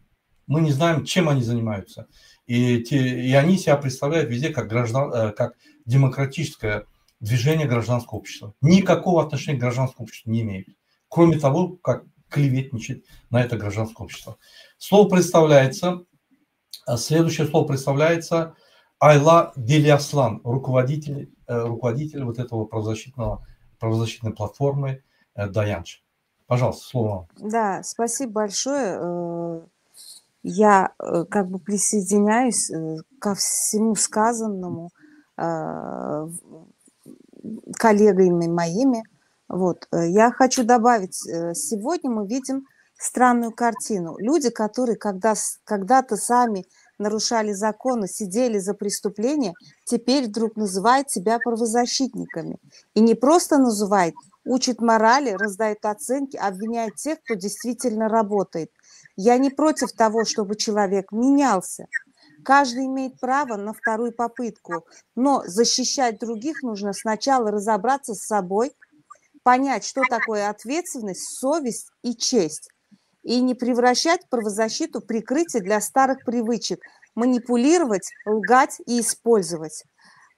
Мы не знаем, чем они занимаются. И, те, и они себя представляют везде как, граждан, как демократическое движение гражданского общества. Никакого отношения к гражданскому обществу не имеют. Кроме того, как клеветничать на это гражданское общество. Слово представляется, следующее слово представляется Айла Делиаслан, руководитель, э, руководитель вот этого правозащитного, правозащитной платформы э, Dayanch. Пожалуйста, слово вам. Да, спасибо большое. Э, я как бы присоединяюсь ко всему сказанному. коллегами моими. Вот. Э, я хочу добавить, э, сегодня мы видим странную картину. Люди, которые когда, когда-то сами нарушали законы, сидели за преступления, теперь вдруг называют себя правозащитниками. И не просто называют, учат морали, раздают оценки, обвиняют тех, кто действительно работает. Я не против того, чтобы человек менялся. Каждый имеет право на вторую попытку, но защищать других нужно сначала разобраться с собой, понять, что такое ответственность, совесть и честь и не превращать правозащиту в прикрытие для старых привычек, манипулировать, лгать и использовать.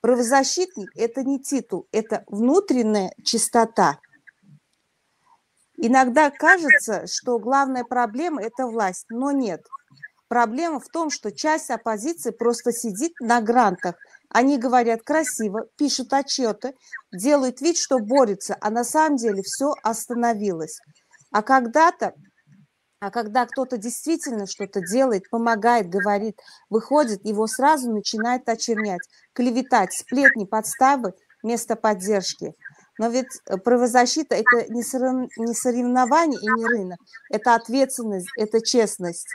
Правозащитник – это не титул, это внутренняя чистота. Иногда кажется, что главная проблема – это власть, но нет. Проблема в том, что часть оппозиции просто сидит на грантах. Они говорят красиво, пишут отчеты, делают вид, что борются, а на самом деле все остановилось. А когда-то а когда кто-то действительно что-то делает, помогает, говорит, выходит, его сразу начинает очернять, клеветать, сплетни, подставы вместо поддержки. Но ведь э, правозащита – это не соревнование и не рынок, это ответственность, это честность.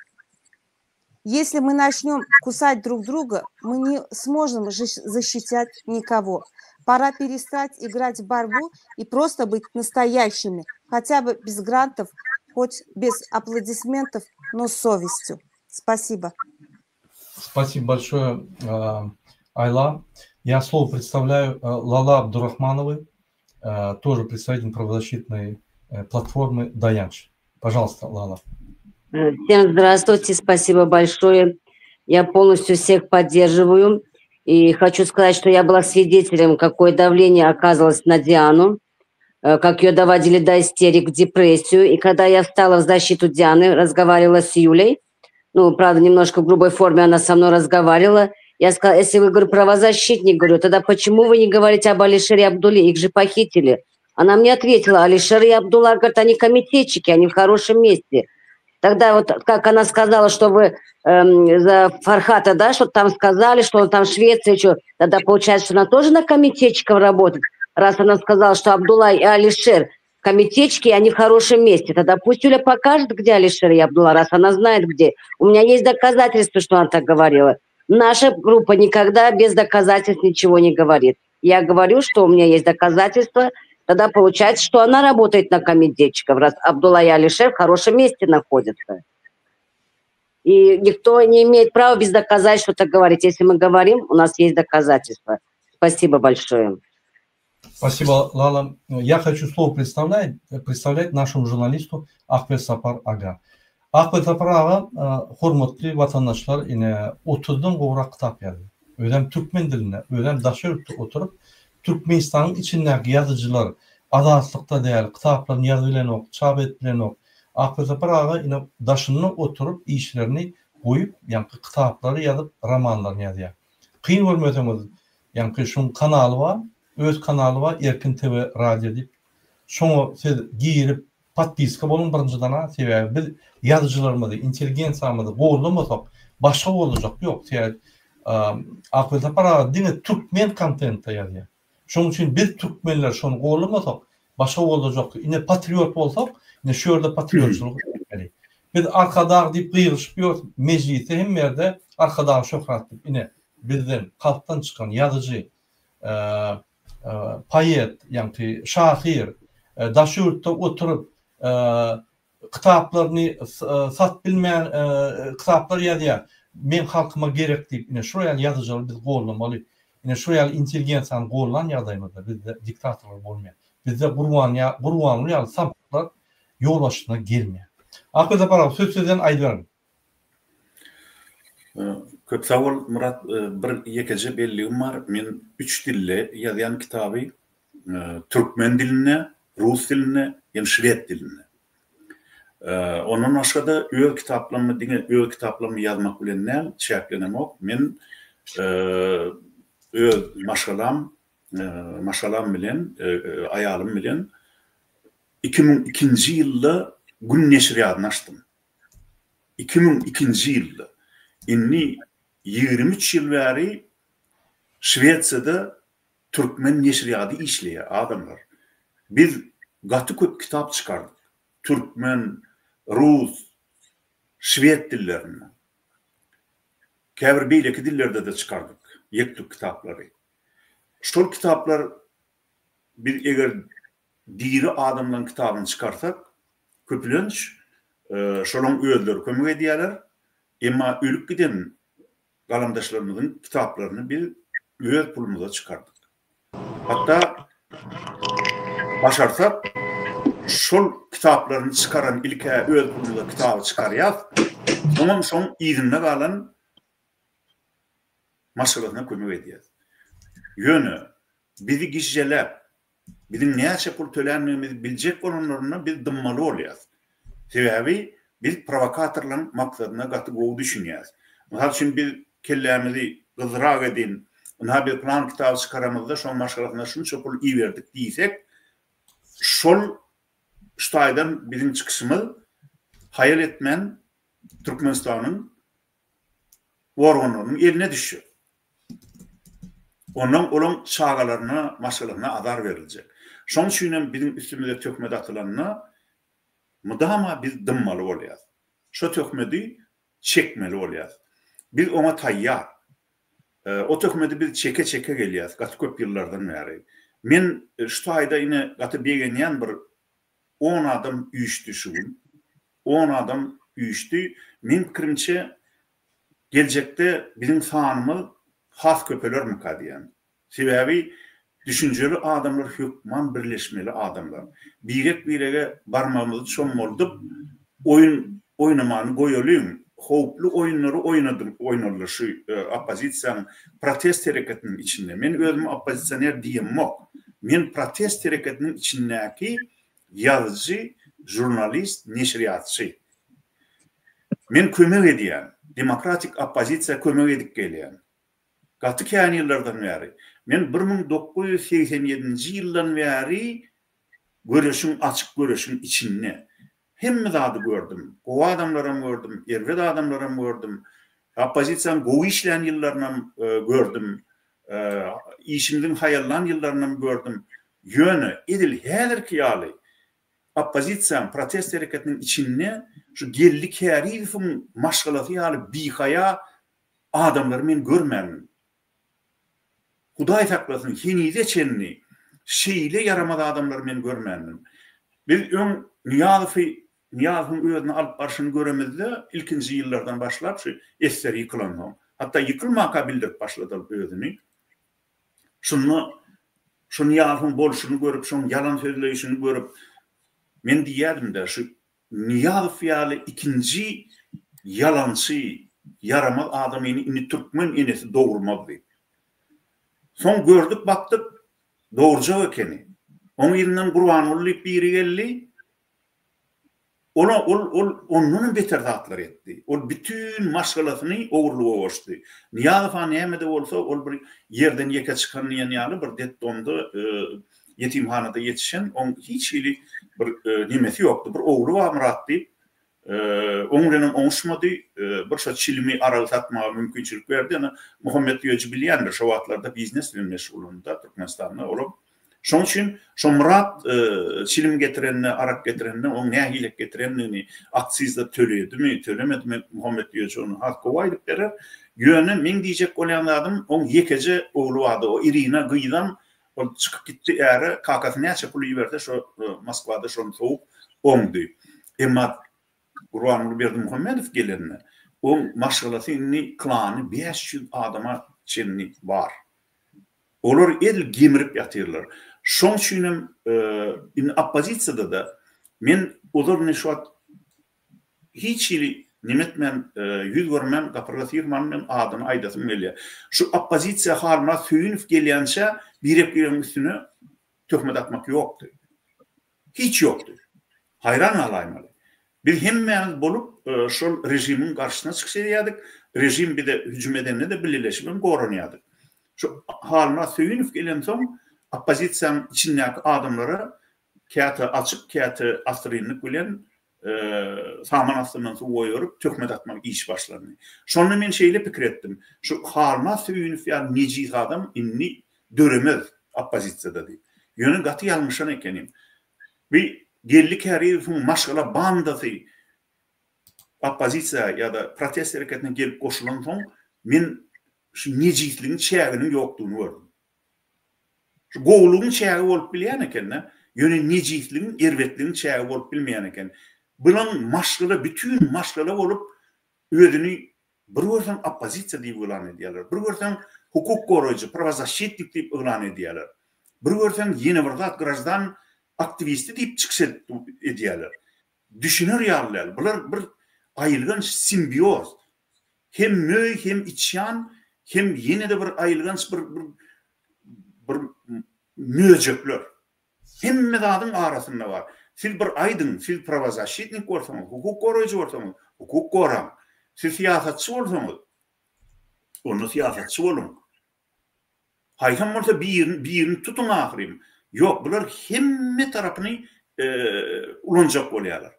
Если мы начнем кусать друг друга, мы не сможем защищать никого. Пора перестать играть в борьбу и просто быть настоящими, хотя бы без грантов, хоть без аплодисментов, но с совестью. Спасибо. Спасибо большое, э, Айла. Я слово представляю э, Лала Абдурахмановой, э, тоже представитель правозащитной платформы «Даянч». Пожалуйста, Лала. Всем здравствуйте, спасибо большое. Я полностью всех поддерживаю. И хочу сказать, что я была свидетелем, какое давление оказывалось на Диану. Э, как ее доводили до истерик, в депрессию. И когда я встала в защиту Дианы, разговаривала с Юлей, ну, правда, немножко в грубой форме она со мной разговаривала, я сказала, если вы, говорю, правозащитник, говорю, тогда почему вы не говорите об Алишере и Абдуле, их же похитили. Она мне ответила, Алишер и Абдулла, говорит, они комитетчики, они в хорошем месте. Тогда вот, как она сказала, что вы эм, за Фархата, да, что там сказали, что он там в Швеции, что, тогда получается, что она тоже на комитетчиков работает раз она сказала, что Абдулла и Алишер комитетчики, они в хорошем месте. Тогда пусть Юля покажет, где Алишер и Абдулла, раз она знает где. У меня есть доказательства, что она так говорила. Наша группа никогда без доказательств ничего не говорит. Я говорю, что у меня есть доказательства, тогда получается, что она работает на комитетчиков, раз Абдулла и Алишер в хорошем месте находятся. И никто не имеет права без доказательств что-то говорить. Если мы говорим, у нас есть доказательства. Спасибо большое. Спасибо, Лала. Я хочу слово представлять, представлять нашему журналисту Ахмед Сапар aga. Ahmet Sapar aga, e, hormatly watandaşlar, ine 30-dan gowrak kitap ýazdy. Özem türkmen dilinde, özem daşary ýurtda oturyp, Türkmenistanyň içindäki ýazyjylar azatlykda däl, kitaplaryny ýazyp bilenok, çap edip bilenok. Ahmet Sapar aga ine daşynda oturyp işlerini goýup, ýaňky kitaplary ýazyp, romanlaryny ýazýar. Kyn görmeseňiz, ýaňky şuň kanaly bar, öz kanaly bar Erkin TV radio diýip. Şoňa siz girip podpiska boluň birinjiden-a, sebäbi biz ýazyjylarymyzy, intelligensiýamyzy gollamasak, başga boljak ýok. Sebäbi Akgül Sapar aga diňe türkmen kontentde ýazýar. Şonuň üçin biz türkmenler şony gollamasak, başga boljak. Ine patriot bolsak, ine şu ýerde patriotçylyk etmeli. Biz Arkadag diýip gygyryşyp ýörüs, mejlisde hemme ýerde Arkadag şöhrat diýip, ine bizden, halkdan çykan ýazyjy, poet, ýaňky şahyr, daş ýurtda oturyp, kitaplaryny satyp bilmän kitaplar ýazýar. Meň halkyma gerek diýip, ine şular ýaly ýazyjylary biz gollamaly. Ine şular ýaly intelligensiýany gollan ýagdaýymyzda bizde diktatorlar bolmaýar. Bizde Gurban Gurbanguly ýaly samsyklar ýolbaşçylygyna gelmeýär. Akgül Sapar aga söz sizden aýdyberiň. Köp sag bol Myrat bir ýekeje belligim bar men üç dilde ýazýan kitaby türkmen dilinde rus dilinde hem şwed dilinde ondan başgada öz kitaplarymy diňe öz kitaplarymy ýazmak bilen däl çäklenemok men öz maşgalam maşgalam bilen aýalym bilen 2002-nji ýylda Gün neşirýadyny açdym. 2002-nji ýylda, indi 23 ýyl bäri Şwesiýada Türkmen neşirýady işleýär adamlar. Biz gaty köp kitap çykardyk. Türkmen, rus, şwed dillerinde. Käbir beýleki dillerde-de çykardyk ýek-tük kitaplary. Şol kitaplar biz eger diri adamlaryň kitabyny çykarsak, köplenç şolaň özleri kömek edýärler. Emma ölüp giden galamdaşlarymyzyň kitaplaryny biz öz pulumyza çykardyk. Hatda başarsak, şol kitaplaryny çykaran ilk-ä öz pulumyza kitaby çykarýas, soňam şoň yzynda galan maşgalasyna kömek edýäs. Ýöne bizi gijjeläp, Biziň näçe pul töländigimizi biljek bolanlarynda biz dymmaly bolýas. Sebäbi biz prowokatorlaryň maksadyna gaty gowy düşünýäs. Mysal üçin biz kellämizi gyzrak edin, ynha biz plan kitaby çykaramyzda şoň maşgalasyna şunça pul iberdik diýsek, şol şu taýdan biziň çykyşymyz haýal etmän Türkmenistanyň organlarynyň eline düşjek. Ondan olaň çagalaryna, maşgalasyna azar beriljek. Şoň üçin hem biziň üstümize töhmet atylanda mydama biz dymmaly bolýas. Şo töhmedi çekmeli bolýas. Biz oňa taýýar. O töhmedi biz çeke-çeke gelýäs gaty köp ýyllardan bäri. Men şu taýda ine gaty begenýän bir On adam üýşdi şu gün. On adam üýşdi. Meň pikirimçe, geljekde biziň sanymyz has köpelermika diýýän. Sebäbi düşünjeli adamlar hökman birleşmeli adamlar. Birek-birege barmagymyzy çommaldyp, oýun oýnamany goýalyň. Howply oýunlary oýnady, oýnaldy şu oppozisiýanyň protest hereketiniň içinde. Men özümi oppozisioner diýemok. Men protest hereketiniň içindäki ýazyjy, žurnalist, neşirýatçy. Men kömek edýän, demokratik oppozisiýa kömek edip gelýän. Gaty kän ýyllardan bäri. Men 1987-nji ýyldan bäri göreşiň, açyk göreşiň içinde. Hemme zady gördüm. Gowy adamlaram gördüm, erbet adamlaram gördüm. Oppozisiýanyň gowy işlän ýyllarynam gördüm. Işimiziň haýallan ýyllarynam gördüm. Ýöne edil häzirki ýaly oppozisiýanyň, protest hereketiniň içinde şu Geldi Kärizowyň maşgalasy ýaly bihaýa adamlary men görmändim. Hudaý saklasyn, henize çenli şeýle ýaramaz adamlary men görmändim. Biz öň Nyýazowy, Nyýazowyň özüni alyp barşyny göremizde, ilkinji ýyllardan başlap şu esser ýykylansoň, hatda ýykylmaka bildirip başlady ol özüni. Şunda şu Nyýazowyň bolşuny görüp, şoň ýalan sözleýşini görüp, men diýýärdim-de, şu Nyýazow ýaly ikinji ýalançy, ýaramaz adamyny indi türkmen enesi dogurmaz diýip. Soň gördük bakdyk, dogurjak ekeni. Oň yzyndan Gurbanguly diýip biri geldi. Ola ol ol ondanam beter zatlar etdi. Ol bütin maşgalasyny ogurlyga goşdy. Nyýazow-a näme-de bolsa ol bir ýerden ýeke çykan diýen ýaly bir detdomda ýetimhanada ýetişen, oň hiç hili bir nemesi ýokdy. Bir ogly bar Myrat diýip, oň bilenem oňuşmady. Bir şo çilimi, aragy satmaga mümkinçilik berdi. Ýöne Muhammet Düýeji bilýändir, şo wagtlarda biznes bilen meşgullandy-da Türkmenistanda olam. Şoň üçin şo Myrat çilim getirende, arak getirende oň nähilek getirendigini, aksizde töledimi, tölemedimi Muhammet Düýeji ony has gowy aýdyp berer. Ýöne meň diýjek bolýan zadym, oň ýekeje ogly bardy, o Irina gyzam Ol çykyp gitdi äre, kakasy näçe pul iberse şo Moskwada şony sowup oňdy. Emma Gurbanguly Berdimuhamedow gelende oň maşgalasy indi klany 500 adama çenli bar. Olar edil gemirip ýatyrlar. Şoň üçinem indi oppozisiýada-da men ozal indi şu wagt Hiç hili neme etmän, ýüz görmän, gapyrga syrman men adyny aýdasym gelýär. Şu oppozisiýa Halmyrat Söýünow gelýänçä birek-biregiň üstüne töhmet atmak ýokdy. Hiç ýokdy. Haýran galaýmaly. Biz hemmämiz bolup şol režimiň garşysyna çykyş edýärdik. Režim bize hüjüm edende-de bileleşibem goranýardyk. Şu Halmyrat Söýünow gelensoň oppozisiýanyň içindäki adamlara käte açyk, käte assyrynlyk bilen saman astyndan suw goýberyp, töhmet atmak işi başlandy. Şonda men şeýle pikir etdim, şu Halmyrat Söýünow ýaly nejis adam indi döremez. oppozisiýada diýip. Ýöne gaty ýalňyşan ekenim. Bi Geldi Kärizowyň maşgala bandasy oppozisiýa ýa-da protest hereketine gelip goşulansoň, men şu nejisligiň çäginiň ýokdugyny gördüm. Şu gowulygyň çägi bolup bilýän eken-de, ýöne nejisligiň, erbetligiň çägi bolup bilmeýän eken. Bulaň maşgala, bütin maşgala bolup özüni bir görseň oppozisiýa diýip yglan edýärler, bir görseň hukuk goraýjy, prawozaşçitnik diýip yglan edýärler, bir görseň ýene bir zat graždan aktiwisti diýip çykyş edýärler. Düşüner ýaly däl. Bular bir aýylganç simbioz. Hem möý, hem içýan, hem ýene-de bir aýylganç bir bir bir möjekler. Hemme zadyň arasynda bar. Siz bir aýdyň, siz prawozaşçitnik bolsaňyz, hukuk goraýjy bolsaňyz, hukuk goraň. Siz syýasatçy bolsaňyz, onda syýasatçy boluň. Haýsam bolsa birini birini tutuň ahyryn. Ýok, bular hemme tarapyny ulanjak bolýarlar.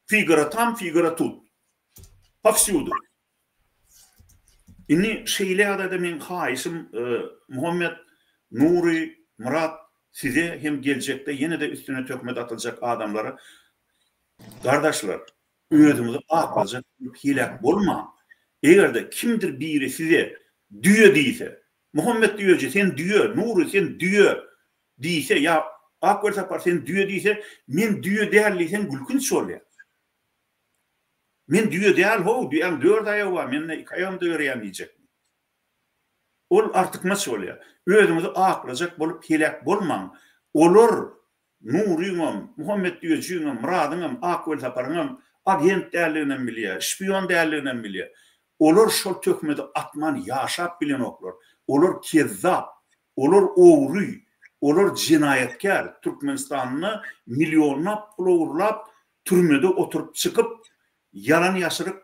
Figura tam, figura tut. Powsýudu. Indi şeýle ýagdaýda meň haýyşym Muhammet, Nury, Myrat size hem geljekde ýene-de üstüne töhmet atyljak adamlara gardaşlar özüňizi aklajak bolup heläk bolmaň. Eger-de kimdir biri size düýe diýse, Muhammet düýeji sen düýe, Nury sen düýe diýse ýa Ak Welsapar sen düýe diýse, men düýe däl diýseň gülkünç bolýar. Men düýe däl how, düýäň dört aýagy bar, mende iki aýagymda ýöreýän diýjekmi? Ol artykmaç bolýar. Özüňizi aklajak bolup heläk bolmaň. Olar Nuryňam, Muhammet düýejiňem, Myradyňam, Ak Welsaparyňam agent däldiginem bilýär, şpion däldiginem bilýär. Olar şol töhmedi atman ýaşap bilenoklar. Olar kezzap, olar ogry, olar jenaýatkär. Türkmenistanda millionlap pul ogurlap, türmede oturyp çykyp, ýalan-ýaşryk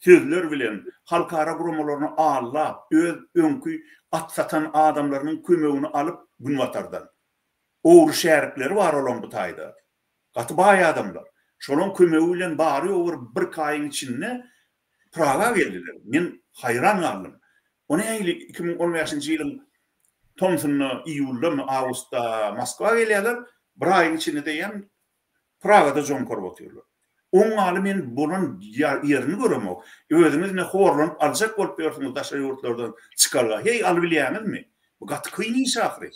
sözler bilen halkara guramalaryny aldap, öz öňki at satan adamlarynyň kömegini alyp Günbatardan. Ogry şärikleri bar olaň bu taýda. Gaty baý adamlar. Şolaň kömegi bilen bary-ýogy bir birki aýyň içinde Praga geldiler. Men haýran galdym. O nähili 2015-nji ýylyň tomsunda, iýuldamy, awgustda Moskwa gelýärler, bir aýyň içinde diýýän Pragada joňkaryp otyrlar. Oň ýaly men bolan ýerini göremok. Özüňiz ine horlanyp aljak bolup ýörsüňiz daşary ýurtlardan çykalga. Heý alybilýäňizmi? Bu gaty kyn iş ahyry.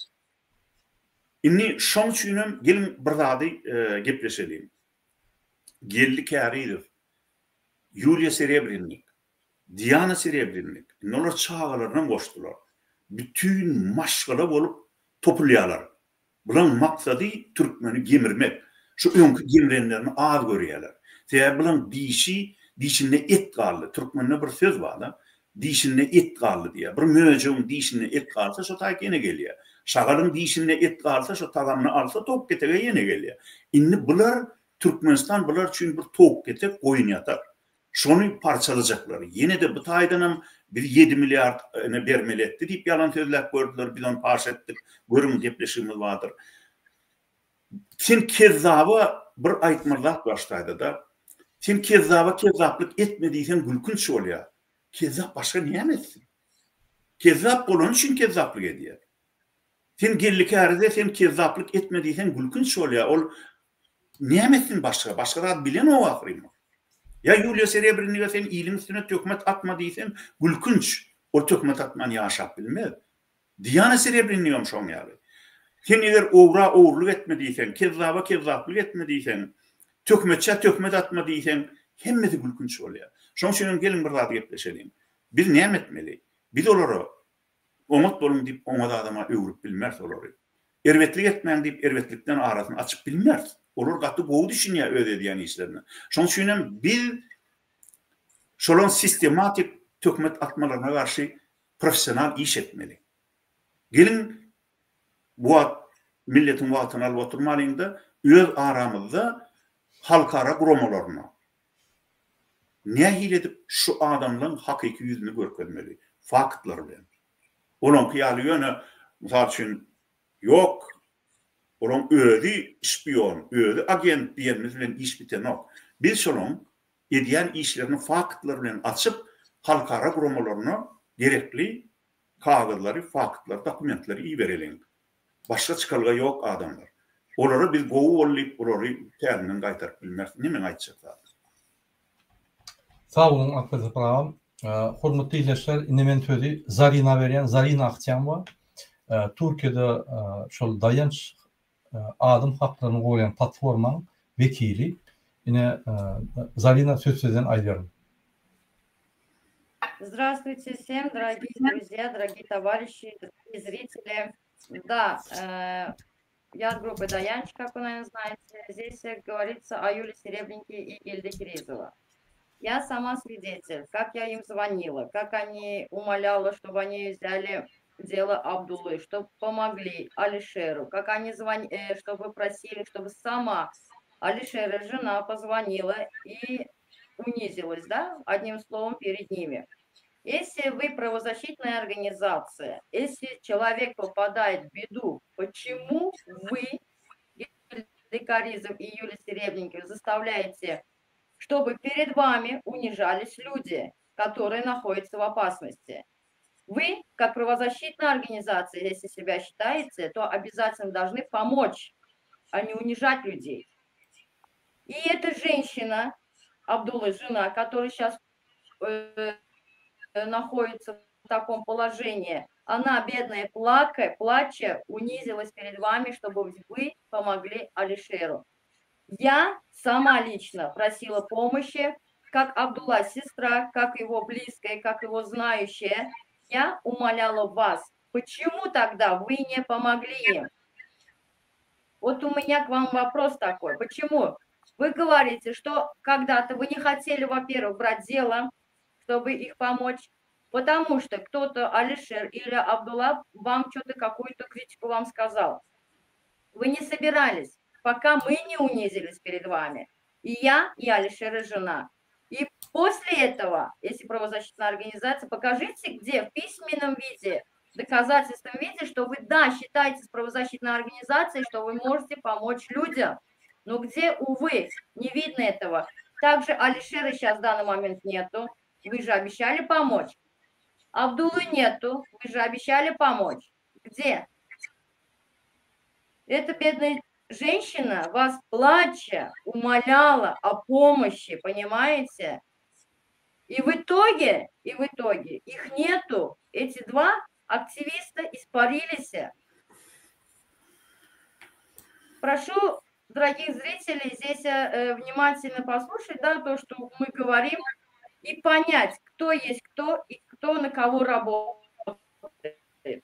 Indi şoň üçinem geliň bir zady gepleşeliň. Geldi Kärizow, Ýuliýa Serebrennik, Diana Serebrennik, indi olar çagalarynam goşdular. Bütin maşgala bolup topulýarlar. Bulaň maksady türkmeni gemirmek. Şu öňki gemrenlerini az görýärler. Sebäbi bulaň dişi, dişinde et galdy. Türkmende bir söz bar-da, dişinde et galdy diýýär. Bir möjegiň dişinde et galsa, şo taýyk ýene gelýär. Şagalyň dişinde et galsa, şo tagamyny alsa, towuk ketege ýene gelýär. Indi bular, Türkmenistan bular üçin bir towuk ketek, goýun ýatak. Şony parçalajaklar. Ýene-de bu taýdanam biz ýedi milliard ine bermeli etdi diýip ýalan sözläp gördüler. Biz ony paş etdik. Görüň gepleşigimiz bardyr. Sen kezzaba bir aýtmaly zat bar şu taýda-da. Sen kezzaba kezzaplyk etme diýseň gülkünç bolýar. Kezzap başga näme etsin? Kezzap bolany üçin kezzaplyk edýär. Sen Geldi Kärize sen kezzaplyk etme diýseň gülkünç bolýar. Ol näme etsin başga? Başga zat bilenok ahyryn ol. Ýa Ýuliýa Serebrennige sen iliň üstüne töhmet atma diýseň gülkünç. Ol töhmet atman ýaşap bilmez. Diana Serebrennigem şoň ýaly. Sen eger ogra ogurlyk etme diýseň, kezzaba kezzaplyk etme diýseň, töhmetçä töhmet atma diýseň, hemmesi gülkünç bolýar. Şoň üçinem geliň bir zady gepleşeliň. Biz näme etmeli? Biz olara Oňat boluň diýip oňat adama öwrüp bilmeris olary. Erbetlik etmäň diýip erbetlikden arasyny açyp bilmeris. Olar gaty gowy düşünýär öz edýän işlerine. Şoň üçinem biz şolaň sistematik töhmet atmalaryna garşy professional iş etmeli. Geliň bu wagt milletiň wagtyny alyp oturmalyňda öz aramyzda halkara guramalaryna Nähili edip şu adamlaň hakyky ýüzüni görkezmeli? Faktlar bilen. Olaňky ýaly ýöne, mysal üçin, ýok, olaň özi şpion, özi agent diýenimiz bilen iş bitenok. Biz şolaň edýän işlerini faktlar bilen açyp, halkara guramalaryna gerekli. Kagyzlary, faktlary, dokumentleri ibereliň. Başga çykalga ýok adamlar. Olara biz gowy bol diýip olary tärinden gaýtaryp bilmeris. Ine meň aýtjak zadym. Sag boluň Akberdi Sapar agam. Hormatly ildeşler indi men sözi Zarina berýän. Zarina Ahtiýamowa Türkiýede şol Daýanç adam haklaryny goraýan platformaň wekili. Ine Zarina söz sizden aýdyberiň. Здравствуйте всем, дорогие друзья, дорогие товарищи, дорогие зрители. Да, э, я от группы Даянч, как вы, наверное, знаете. Здесь говорится о Юле Серебреннике и Гельде Киризова. Я сама свидетель, как я им звонила, как они умоляла, чтобы они взяли дело Абдуллы, чтобы помогли Алишеру, как они звонили, э, чтобы просили, чтобы сама Алишера жена позвонила и унизилась, да, одним словом, перед ними. Если вы правозащитная организация, если человек попадает в беду, почему вы, Декаризов и Юлия Серебренникова, заставляете, чтобы перед вами унижались люди, которые находятся в опасности? Вы, как правозащитная организация, если себя считаете, то обязательно должны помочь, а не унижать людей. И эта женщина, Абдулла, жена, которая сейчас э, находится в таком положении, она, бедная, плакая, плача, унизилась перед вами, чтобы вы помогли Алишеру. Я сама лично просила помощи, как Абдулла сестра, как его близкая, как его знающая. Я умоляла вас. Почему тогда вы не помогли им? Вот у меня к вам вопрос такой. Почему? Вы говорите, что когда-то вы не хотели, во-первых, брать дело, чтобы их помочь, потому что кто-то, Алишер или Абдулла, вам что-то, какую-то критику вам сказал. Вы не собирались, пока мы не унизились перед вами. И я, и Алишер, и жена. И после этого, если правозащитная организация, покажите, где в письменном виде, в доказательственном виде, что вы, да, считаетесь правозащитной организацией, что вы можете помочь людям. Но где, увы, не видно этого. Также Алишера сейчас в данный момент нету. Вы же обещали помочь. Абдулы нету. Вы же обещали помочь. Где? Эта бедная женщина вас плача умоляла о помощи, понимаете? И в итоге, и в итоге их нету. Эти два активиста испарились. Прошу дорогих зрителей здесь э, внимательно послушать, да, то, что мы говорим, и понять, кто есть кто и кто на кого работает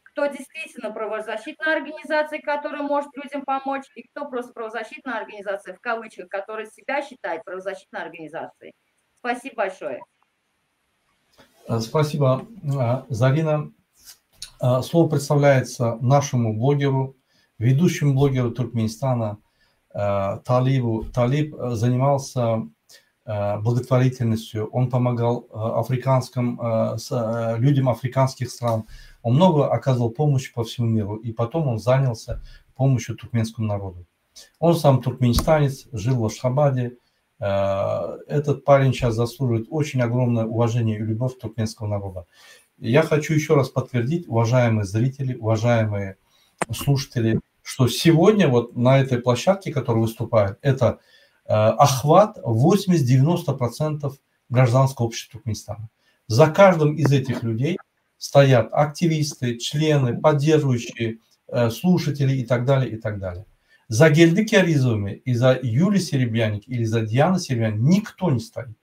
кто действительно правозащитная организация, которая может людям помочь, и кто просто правозащитная организация, в кавычках, которая себя считает правозащитной организацией. Спасибо большое. Э, спасибо, э, Зарина. Э, слово представляется нашему блогеру, ведущему блогеру Туркменистана Талибу. Талиб занимался благотворительностью, он помогал африканским, людям африканских стран, он много оказывал помощи по всему миру, и потом он занялся помощью туркменскому народу. Он сам туркменистанец, жил в Ашхабаде. Э, этот парень сейчас заслуживает очень огромное уважение и любовь туркменского народа. Я хочу еще раз подтвердить, уважаемые зрители, уважаемые слушатели, что сегодня вот на этой площадке, которая выступает, это э, охват 80-90% гражданского общества Туркменистана. За каждым из этих людей стоят активисты, члены, поддерживающие, э, слушатели и так далее, и так далее. За Гельды Кяризовыми и за Юлией Серебряник или за Дианой Серебряник никто не стоит.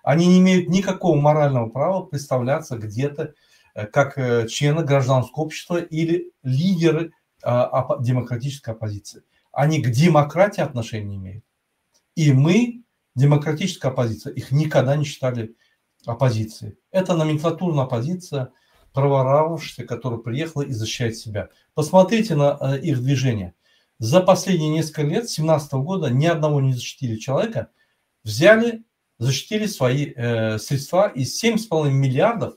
Они не имеют никакого морального права представляться где-то э, как э, члены гражданского общества или лидеры демократической оппозиции. Они к демократии отношения не имеют. И мы, демократическая оппозиция, их никогда не считали оппозицией. Это номенклатурная оппозиция, проворавшаяся, которая приехала и защищает себя. Посмотрите на э, их движение. За последние несколько лет, с 2017 года, ни одного не защитили человека. Взяли, защитили свои э, средства и 7,5 миллиардов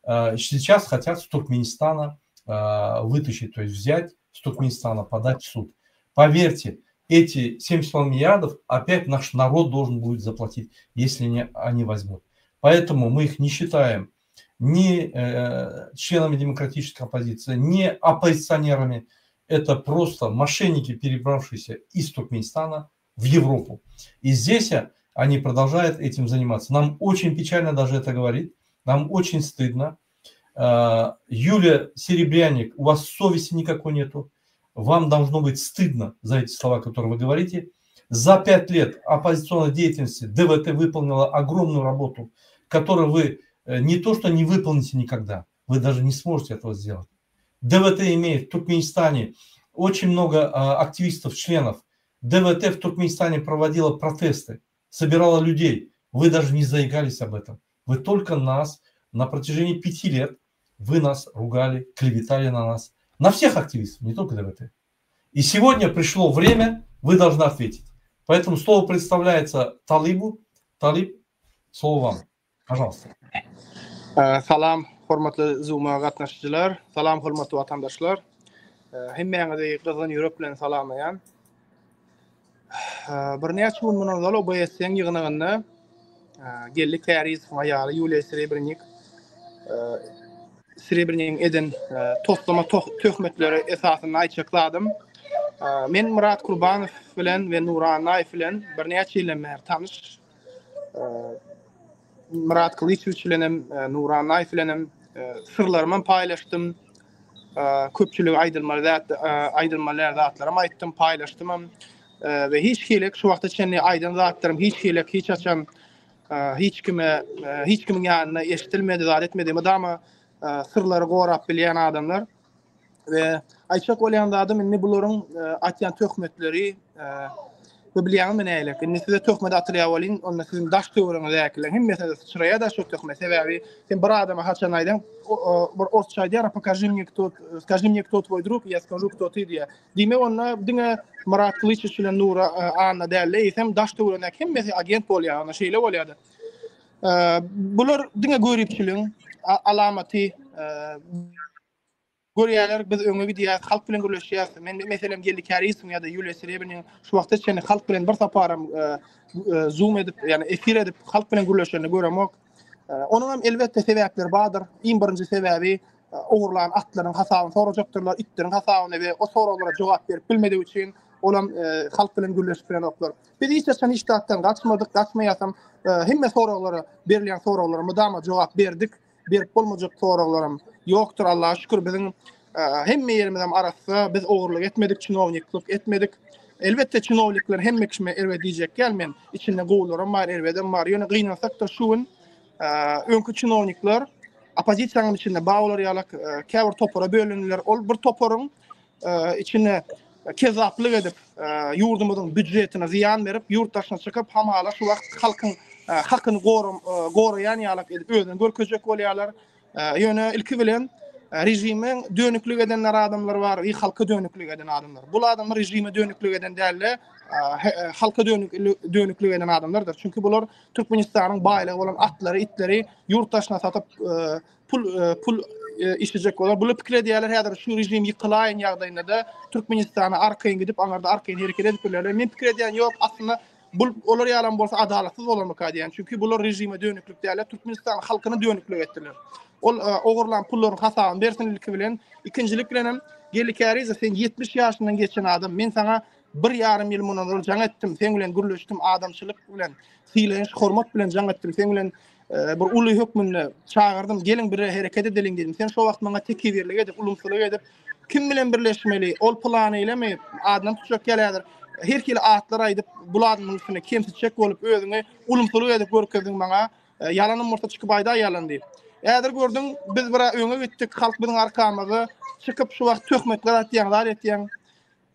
э, сейчас хотят с Туркменистана э, вытащить, то есть взять с Туркменистана, подать в суд. Поверьте, эти 7,5 миллиардов опять наш народ должен будет заплатить, если не, они возьмут. Поэтому мы их не считаем. ни э, членами демократической оппозиции, ни оппозиционерами. Это просто мошенники, перебравшиеся из Туркменистана в Европу. И здесь они продолжают этим заниматься. Нам очень печально даже это говорить, нам очень стыдно. Э, Юлия Серебряник, у вас совести никакой нету. Вам должно быть стыдно за эти слова, которые вы говорите. За пять лет оппозиционной деятельности ДВТ выполнила огромную работу, которую вы э, не то что не выполните никогда, вы даже не сможете этого сделать. ДВТ имеет в Туркменистане очень много а, активистов, членов. ДВТ в Туркменистане проводила протесты, собирала людей. Вы даже не заикались об этом. Вы только нас на протяжении пяти лет, вы нас ругали, клеветали на нас. На всех активистов, не только ДВТ. И сегодня пришло время, вы должны ответить. Поэтому слово представляется Талибу. Талиб, слово вам. Пожалуйста. Э, salam, hormatly Zoom-a gatnaşyjylar, salam hormatly watandaşlar. Э, hemmäňizi gyzgyn ýürek bilen salamlaýan. Э, birnäçe gün mundan ozal OBSE-niň ýygnagynda Geldi Kärizowyň aýaly Ýuliýa Serebrnik Serebrnigiň eden toslama töhmetleri esasynda aýtjak zadym, men Myrat Kurbanow bilen we Nury Annaýew bilen birnäçe ýyldan bäri tanyş. Myrat Gylyçowiç bilen hem, Nury Annaýew bilen hem syrlarymam paýlaşdym. Köpçülige aýdylmaly zat, aýdylmaly däl zatlaram aýtdym, paýlaşdymam. We hiç hili şu wagta çenli aýdan zatlarym hiç hili hiç haçan hiç kime hiç kimiň ýanynda eşidilmedi, zat etmedi. Mydama syrlary gorap bilýän adamlar. We aýtjak bolýan zadym indi bularyň atýan töhmetleri we bilýäňizmi nälik? Indi size töhmet atylýar welin, onda siziň daş töweregiňizdäkileriň hemmesine syçraýar-da şo töhmet. Sebäbi sen bir adama haçan aýdaň, bir orsça aýdýar, pokaži mne kto, skaži mne kto tvoj drug, ýa skažu kto ty diýýär. Diýmek onda diňe Myrat Gylyçowiç bilen Nura Anna däl-de, eýsem daş töweregindäki hemmesi agent bolýar, onda şeýle bolýar-da. Bular diňe göripçiligiň alamaty. Görýärler, biz öňe gidýäris, halk bilen gürleşýäris. Men, meselem, Geldi Kärizowyň ýa-da Ýuliýa Serebriniň şu wagta çenli halk bilen bir saparam zoom edip, ýagny efir edip, halk bilen gürleşenini göremok. Onuň hem elbetde sebäpleri bardyr. Iň birinji sebäbi ogurlan atlaryň hasabyny sorajakdyrlar, itleriň hasabyny we o soraglara jogap berip bilmedigi üçin olam halk bilen gürleşip bilenoklar. Biz hiç haçan hiç zatdan gaçmadyk, gaçmaýasam. Hemme soraglara, berilýän soraglara mydama jogap berdik. Berip bolmajak soraglaram ýokdur Allaha şükür biziň hemme ýerimizem arassa biz ogurlyk etmedik çinowniklik etmedik. Elbetde çinownikler hemme kişime erbet diýjek däl men içinde gowularam bar erbedem bar ýöne gynansakda şu gün öňki çinownikler oppozisiýanyň içinde bar bolar ýalak käbir topara bölündiler ol bir toparyň içinde kezzaplyk edip, ýurdumyzyň býujetine zyýan berip, ýurt daşyna çykyp, hamala şu wagt halkyň hakyny goraýan ýalak edip özüni görkezjek bolýarlar. Ýöne ilki bilen režime dönüklik edenler adamlar bar, i halka dönüklik eden adamlar. Bul adamlar režime dönüklik eden däl-de, halka dönüklik eden adamlardyr. Çünki bular Türkmenistanyň baýlygy bolan atlary, itleri ýurt daşyna satyp, pul pul işlejek bolar. Bular pikir edýärler häzir şu režim ýykylaýyn ýagdaýynda-da Türkmenistana arkaýyn gidip aňarda arkaýyn hereket edip bilerler. Men pikir edýän ýok aslynda bul olar ýalam bolsa adalatsyz bolarmyka diýýän. Çünki bular režime dönüklik däl, Türkmenistan halkyna dönüklik etdiler. Ol ogurlan pullaryň hasabyny bersin ilki bilen. Ikinjilik bilen hem Geldi Kärizow sen 70 ýaşyndan geçen adam. Men saňa bir ýarym ýyl mundan ozal jaň etdim, seň bilen gürleşdim adamçylyk bilen, sylaýyş, hormat bilen jaň etdim. Seň bilen bir uly hökmünde çagyrdym, geliň bire hereket edeliň diýdim. Sen şo wagt maňa tekebirlik edip, ulumsylyk edip, kim bilen birleşmeli, ol pylany ilemi, adynam tutjak ýaly häzir. Her hili atlar aýdyp, bul adamyň üstüne kemsitjek bolup, özüňi ulumsylyk edip görkezdiň maňa. Ýalanym bolsa çykyp aýdaý ýalan diýip. Häzir gördüň, biz bira öňe gitdik, halk biziň arkamyzda. Çykyp şu wagt töhmetler atýaň, zat etýäň.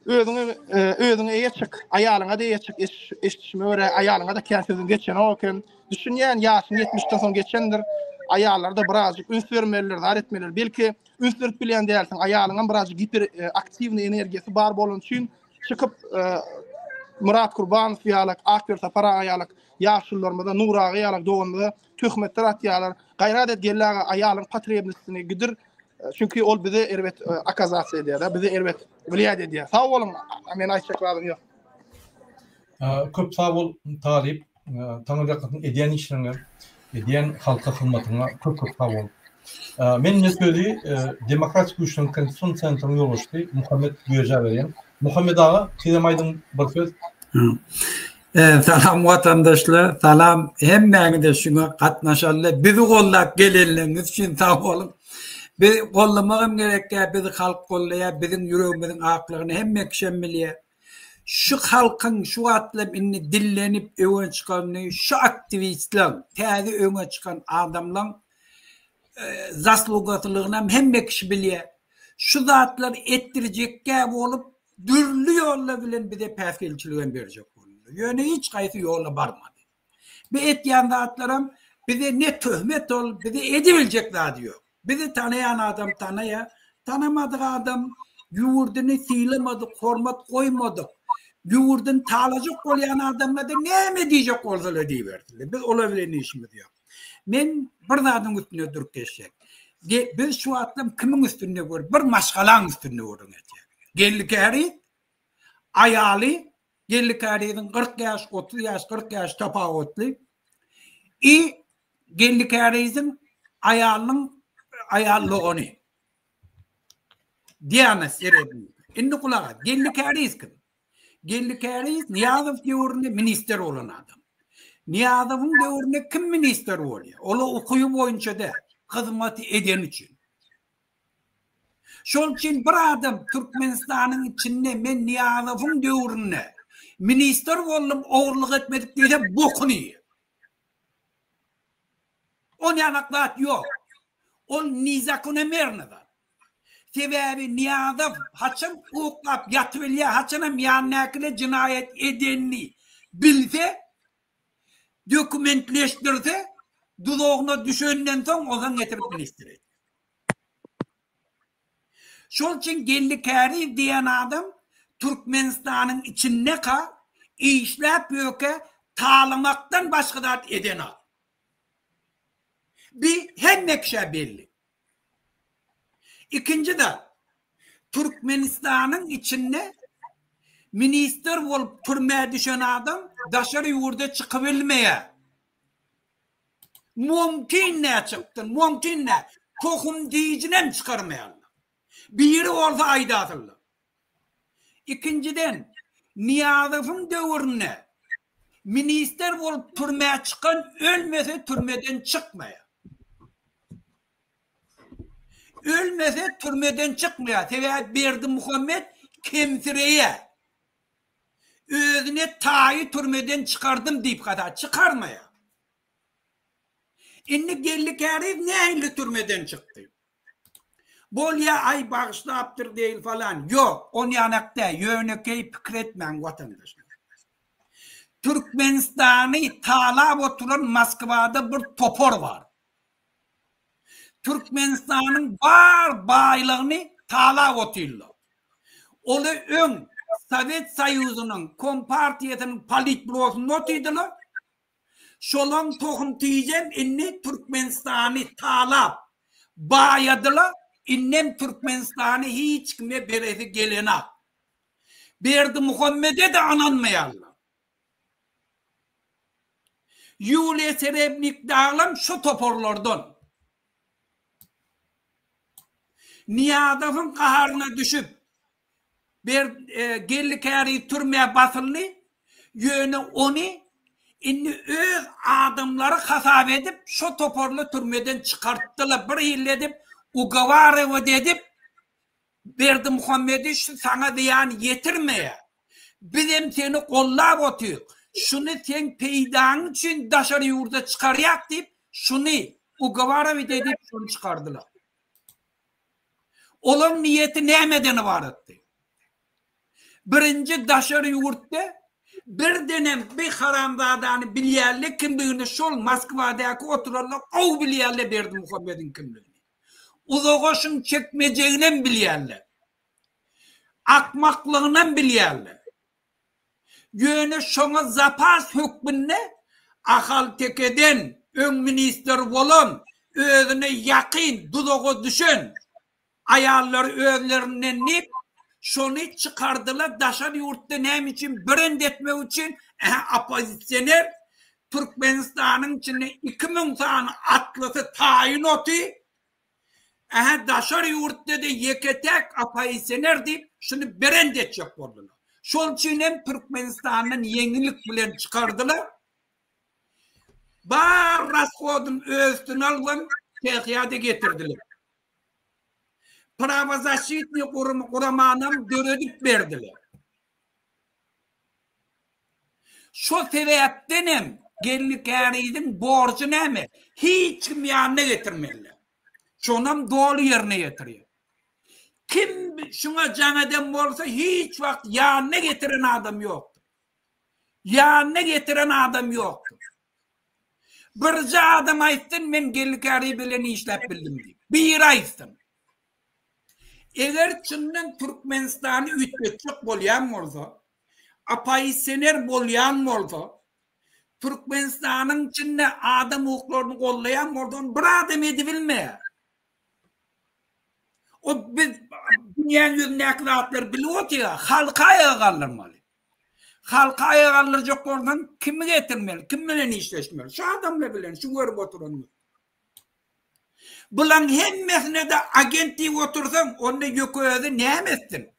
Özüňe özüňe eýe çyk, aýalyňa-da eýe çyk, eşidişime görä aýalyňa-da kän sözüň geçenok eken. Düşünýän, ýaşyň ýetmişden soň geçendir. Aýallara-da birazjyk üns bermelidir, zat etmelidir. Belki, üns berip bilýän dälsiň, aýalyňam birazjyk giper aktiwnyý energiýasy bar bolany üçin çykyp Myrat Kurbanow ýalak, Akberdi Sapar aga ýalak ýaşulularymyza, Nury aga ýalak doganymyza töhmetler atýarlar. Gaýrat et Geldi aga, aýalyň potrebnostini gidir. Çünki ol bize erbet akazasiýa edýär-de, bize erbet wliýat edýär. Sag boluň, men aýtjak zadym ýok. Köp sag bol Talyp, Taňryýalkasyn edýän işleriňe, edýän halka hyzmatyňa köp köp sag bol. Men indi sözi Demokratik güýçleriň konstitusion sentrynyň ýolbaşçysy Muhammet Güýejä berýän. Muhammet aga, sizem aýdyň bir söz. Salam watandaşlar, salam hemmäňize şuňa gatnaşanlar, bizi gollap gelenleriňiz üçin sag boluň. Biz gollamagam gerek däl, bizi halk gollaýar, biziň ýüregimiziň aklygyny hemme kişem bilýär. Şu halkyň şu wagtlam indi dillenip öňe çykanyny şu aktiwistleň, täze öňe çykan adamlaň zaslugasylygynam hemme kişi bilýär. Şu zatlary etdirjekkä bolup dürli ýollar bilen bize päsgelçiligem berjek boldular. Ýöne hiç haýsy ýola barmady. Bu etýän zatlaram bize ne töhmet ol, bize edibiljek zady ýok. Bizi tanaýan adam tanaýar, tanamadyk adam ýurduny sylamadyk, hormat goýmadyk, ýurduny talajak bolýan adamlara näme diýjek bolsalar diýibersinler. Biz olar bilen işimiz ýok. Men bir zadyň üstünde durup geçjek. Biz şu wagtlam kimiň üstünde gör, bir maşgalaň üstünde gürrüň etýäris. Geldi Käriz, aýaly Geldi Käriziň 40 ýaş, 30 ýaş, 40 ýaş tapawutly. I Geldi Käriziň aýalynyň aýal dogany. Diana Serebnik. Indi gulak as. Geldi Käriz kim? Geldi Käriz Nyýazow döwründe ministr bolan adam. Nyýazowyň döwründe kim ministr bolýar? Ola ukyby boýunça däl, hyzmaty edeni üçin. Şol üçin bir adam Türkmenistanyň içinde men Nyýazowyň döwründe ministr boldum, ogurlyk etmedik diýse bokuny iýer. On ýanak zat ýok. Ol nizakonomerny zat. Sebäbi Nyýazow haçan uklap ýatybilýär, haçanam ýanyndakylar jenaýat edenini bilse, dokumentleşdirse, duzagyna düşenden soň onsoň getirip ministr edýär. Şol üçin Geldi Käriýew diýen adam Türkmenistanyň içindeka işläp ýöke talamakdan başga zat edenok. Bi hemme kişä belli. Ikinji zat, Türkmenistanyň içinde ministr bolup türmä düşen adam daşary ýurda çykybilmeýär. Mümkin nä çykdyn, mümkin nä. Tohum diýjinem çykarmaýarlar. Biri bolsa aýdasynlar. Ikinjiden, Nyýazowyň döwründe ministr bolup türmä çykan ölmese türmeden çykmaýar. Ölmese türmeden çykmaýar. Sebäbi Berdimuhamet kemsireýär. Özüne taýy türmeden çykardym diýip hata çykarmaýar. Indi Geldi Käriýew nähili türmeden çykdy? Bolýa aý bagyşlapdyr deýil falan. Ýok, onýanak däl, ýönekeý pikir etmäň watandaşlar. Türkmenistany talap oturan Moskwada bir topar bar. Türkmenistanyň bar baýlygyny talap otyrlar. Olar öň Sowet Soýuzynyň Kompartiýasynyň politbürosynda otyrdylar. Şolaň tohum tijem indi Türkmenistany talap baýadylar, indem Türkmenistany hiç kime beresi gelenak. Berdimuhamede-de ynanmaýarlar. Ýuliýa Serebnik dagylam şo toparlardan. Nyýazowyň gaharyna düşüp, Ber Geldi Käriýew türmä basyldy, ýöne ony indi öz adamlary hasap edip, şo toparly türmeden çykartdylar, bir hili edip, ugowarewat edip, Berdimuhamedi şu saňa zyýan ýetirmeýär. Bizem seni gollap otyk. Şuny seň peýdaň üçin daşary ýurda çykarýak diýip, şuny ugowarewat edip şony çykardylar. Olaň niýeti nämeden ybaratdy? Birinji daşary ýurtda birdenem bir haramzadany bilýärler kimdigini şol Moskwadaky oturanlar gowy bilýärler Berdimuhamediň kimdigini. Uzaga şuň çekmejeginem bilýärler. Akmaklygynam bilýärler. Ýöne şoňa zapas hökmünde Ahaltekeden öň ministr bolan, özüne ýakyn duzaga düşen aýallary özlerinden diýip, şony çykardylar daşary ýurtda näme üçin brend etmek üçin, ähä oppozisioner Türkmenistanyň içinde 2000 sany atlysy taýyn oty. Ähä daşary ýurtda-da ýeke-täk oppozisioner diýip şuny brend etjek boldular. Şol üçin hem Türkmenistandan ýeňillik bilen çykardylar. Bar rashodyny öz üstüne alybam Çehiýa-da getirdiler. Prawozaşitnyý guramanam döredip berdiler. Şo sebäpdenem Geldi Käriziň borjy näme? Hiç kim ýanyna getirmeliler. Şonam doly ýerine ýetirýär. Kim şuňa jaň eden bolsa hiç wagt ýanyna getiren adam ýokdur. Ýanyna getiren adam ýokdur. Birje adam aýtsyn men Geldi Käriz bilen işläp bildim diýip. Biri aýtsyn. Eger çyndan Türkmenistany üýtgetjek bolýan bolsa, oppozisioner bolýan bolsa, Türkmenistanyň içinde adam hukuklaryny gollaýan bolsa, ony bir adam edibilmeýär. O biz dünýäniň ýüzündäki zatlary bilip otyrys, halky aýaga galdyrmaly. Halky aýaga galdyrjak bolsaň, kimi getirmeli, kim bilen işleşmeli? Şu adamlar bilen, şu görüp oturanyňyz. Bulaň hemmesine-de agent diýip otursaň, onda ýöke özi näme etsin?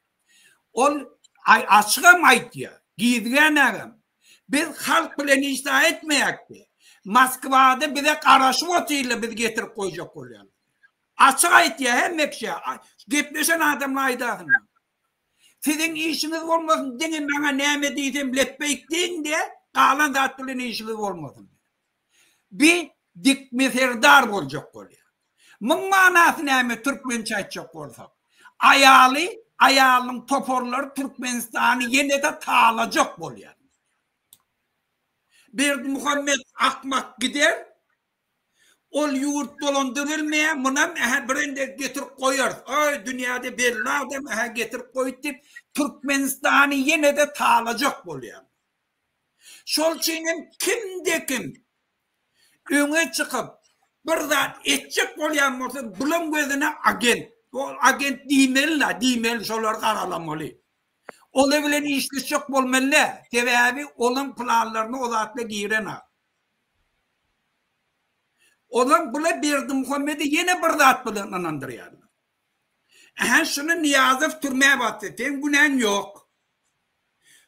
Ol açygam aýtýar, gizgänägem. Biz halk bilen hiç zat etmeýäk diýýär. Moskwada bize garaşyp otyrlar, bizi getirip goýjak bolýarlar. Açyk aýtýar hemme kişä, gepleşen adamlar aýdarsynlar. Siziň işiňiz bolmasyn, diňe maňa näme diýsem lepbeýk diýiň diýýär, galan zat bilen işiňiz bolmasyn. Bi dikme serdar boljak bolýar. Muň manasy näme türkmençe aýtjak bolsak? Aýaly, aýalynyň toparlary Türkmenistany ýene-de talajak bolýar. Berdimuhamet akmak gider, ol ýurt dolandyrybilmeýär, munam ähä birende getirip goýarys. Aý dünýäde belli adam ähä getirip goýdy diýip Türkmenistany ýene-de talajak bolýar. Şol üçin hem kimde-kim öňe çykyp bir zat etjek bolýan bolsa bulaň gözüne agent. Ol agent diýmeli-la, diýmeli, şolary garalamaly. Olar bilen işleşjek bolmaly-dä, sebäbi olaň planlaryna o zatlar girenok. Olam bula Berdimuhamedi ýene bir zat bilen ynandyrýarlar. Ähä şuny Nyýazow türmä basdy, seň günäň ýok.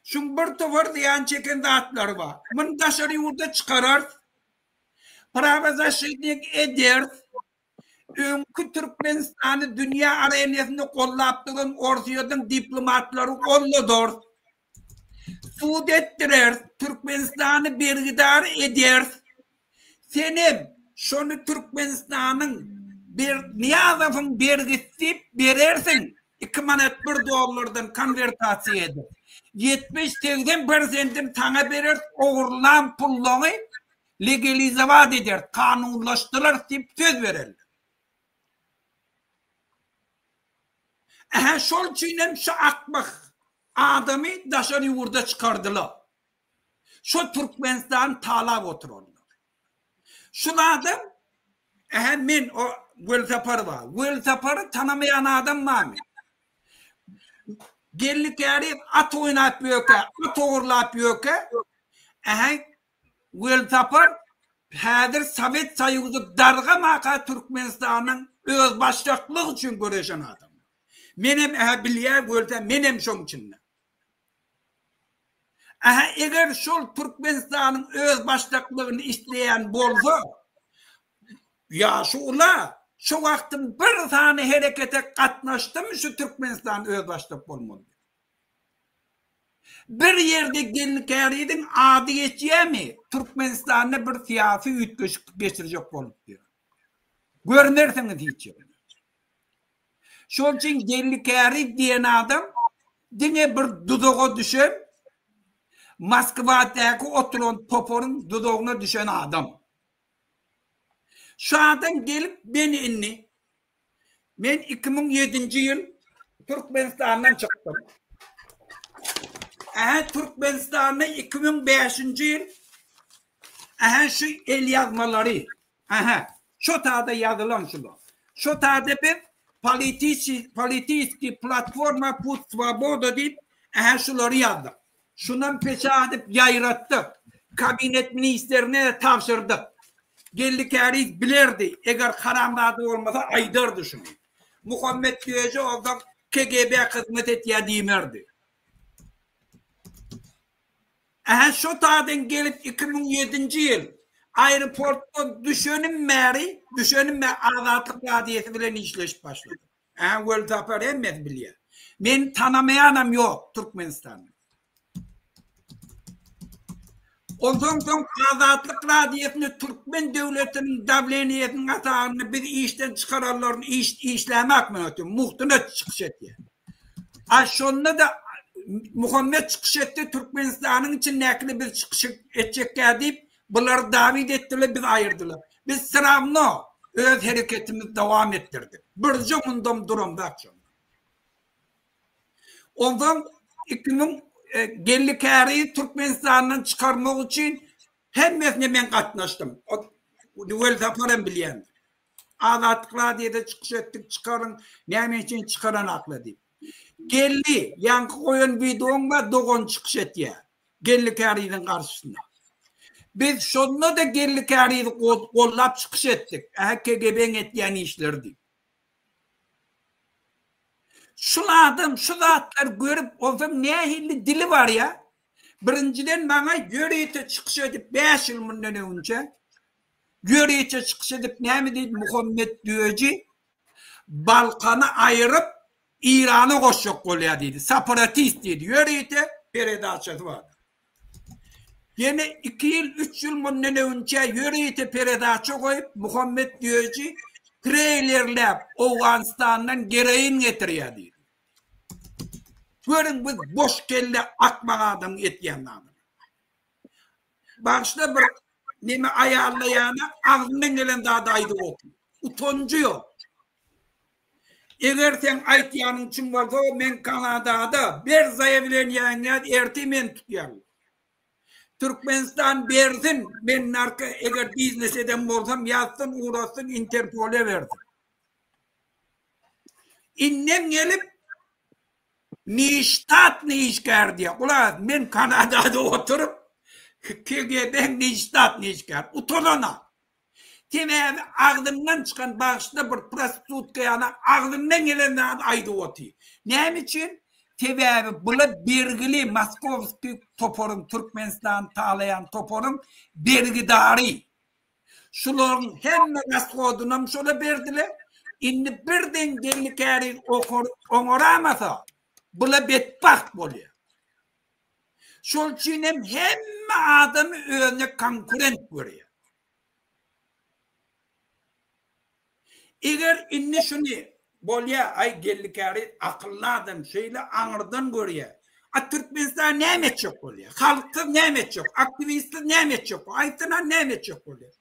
Şuň bir topar zyýan çeken zatlary bar. Muny daşary ýurda çykararys. Prawozaşitnik ederis. Öňki Türkmenistany dünýä arenasynda gollap duran Orsýetiň diplomatlary golladarys. Sud etdireris, Türkmenistany bergidar ederis. Senem şony Türkmenistanyň ber Nyýazowyň bergisi diýip berersiň, iki manat bir dollardan konwertasiýa edip. 70-80 prosentini saňa bereris, ogurlan pullaňy legalizowat ederis, kanunlaşdyrarys diýip söz bererler. Ähä şol üçinem şu akmak adamy daşary ýurda çykardylar. Şo Türkmenistany talap oturanlar. Şul adam ähä men o Welsapar bar. Welsapary tanamaýan adam barmy? Geldi Käriýew at oýnap ýöke, at ogurlap ýöke, ähä Welsapar häzir Sowet Soýuzy dargamaka Türkmenistanyň özbaşdaklygy üçin göreşen adam. Menem ähä bilýän Welsapar menem şoň içinde. Ähä eger şol Türkmenistanyň özbaşdaklygyny isleýän bolsa, ýaşy ula, şo wagtym bir sany herekete gatnaşdymy şu Türkmenistan özbaşdak bolmaly diýip. Bir ýerde Geldi Käriziň ady geçýärmi Türkmenistanda bir syýasy üýtgeşiklik geçirjek bolup diýip. Görmersiňiz hiç ýerde. Şol üçin Geldi Käriz diýen adam diňe bir duzaga düşen, Moskwadaky oturan toparyň duzagyna düşen adam. Şu adam gelip meni indi men 2007-nji ýyl Türkmenistandan çykdym. Ähä Türkmenistanda 2005-nji ýyl ähä şu el ýazmalary Aha, şo tada ýazylan şular. Şo tada biz politiçi, politiski platforma put swoboda diýip, aha şulary ýazdyk. Şunam peçat edip ýaýratdyk. Kabinet ministrine tabşyrdyk. Geldi Käriz bilerdi, eger haramzada bolmasa aýdardy şuny. Muhammet Düýeji onsoň KGB-ä hyzmat etýär diýmerdi. Ähä şo taýdan gelip 2007-nji ýyl aeroportdan düşenim bäri, düşenim bäri Azatlyk Radiosy bilen işleşip başladym. Ähä Welsapar hemmesi bilýär. Meni tanamaýanam ýok Türkmenistanda. Onsoň soň Azatlyk Radiosyny türkmen döwletiniň dawleniýesiniň aşagynda bizi işden çykaranlaryny iş işlämek men otyryn. Muhtyna çykyş etýär. A şonda-da Muhammet çykyş etdi, Türkmenistanyň içindäkini biz çykyş etjekkä diýip, bulary dawid etdiler, bizi aýyrdylar. Biz srawno öz hereketimizi dowam etdirdik. Birje mundam duramzak şonda. Onsoň 2000 e, Geldi Käriýewi Türkmenistandan çykarmak üçin hemmesine men gatnaşdym. Welsapar hem bilýändir. Azatlyk Radioda çykyş etdik, çykaryň, näme üçin çykaranakla diýip. Geldi, ýaňky goýan wideoň bar, dogan çykyş etýär. Geldi Käriýewiň garşysynda. Biz şonda-da Geldi Käriýewi gollap çykyş etdik. Ähä KGB-iň etýän işleri diýip. Şul adam şu zatlary görüp onsoň nähili dili bar ýa? Birinjiden maňa ýörite çykyş edip 5 ýyl mundan öňünçe ýörite çykyş edip näme diýdi Muhammet Düýeji Balkany aýyryp Irana goşjak bolýar diýdi. Separatist diýdi. Ýörite peredaçasy bar. Ýene iki ýyl, üç ýyl mundan öňçä ýörite peredaça goýup, Muhammet Düýeji treýlerläp Owganystandan geroin getirýär diýdi. Görüň bu boş kelle akmak adamyň etýän zadyny. Bagyşla bir neme aýallaýana agzyndan gelen zady aýdyp otyr. Utanjy ýok. Eger seň aýtýanyň çyn bolsa men Kanadada berzaýa bilen ýanýas ertir meni tutýarlar. Türkmenistan bersin men narko eger biznes eden bolsam ýazsyn ugratsyn interpole bersin. Indem gelip neştatny işgär diýýär. Gulak as men Kanadada oturyp KGB-niň neştatny işgär. Utanana. Sebäbi agzyndan çykan bagyşla bir prostitutka ýaly agzyndan gelen zady aýdyp otyr. Näme üçin? Sebäbi bula bergili moskowskiý toparyň Türkmenistany talaýan toparyň bergidary. Şularyň hemme rashodynam şola berdiler. Indi birden Geldi Käriz oňaramasa bula betbagt bolýar. Şol üçin hem hemme adamy özüne konkurent görýär. Eger indi şuny bolýa, aý Geldi Käriz akylly adam, şeýle aňyrdan görýär. A Türkmenistan näme etjek bolýar? Halksyz näme etjek? Aktiwistsiz näme etjek? Aýtsana näme etjek bolýar?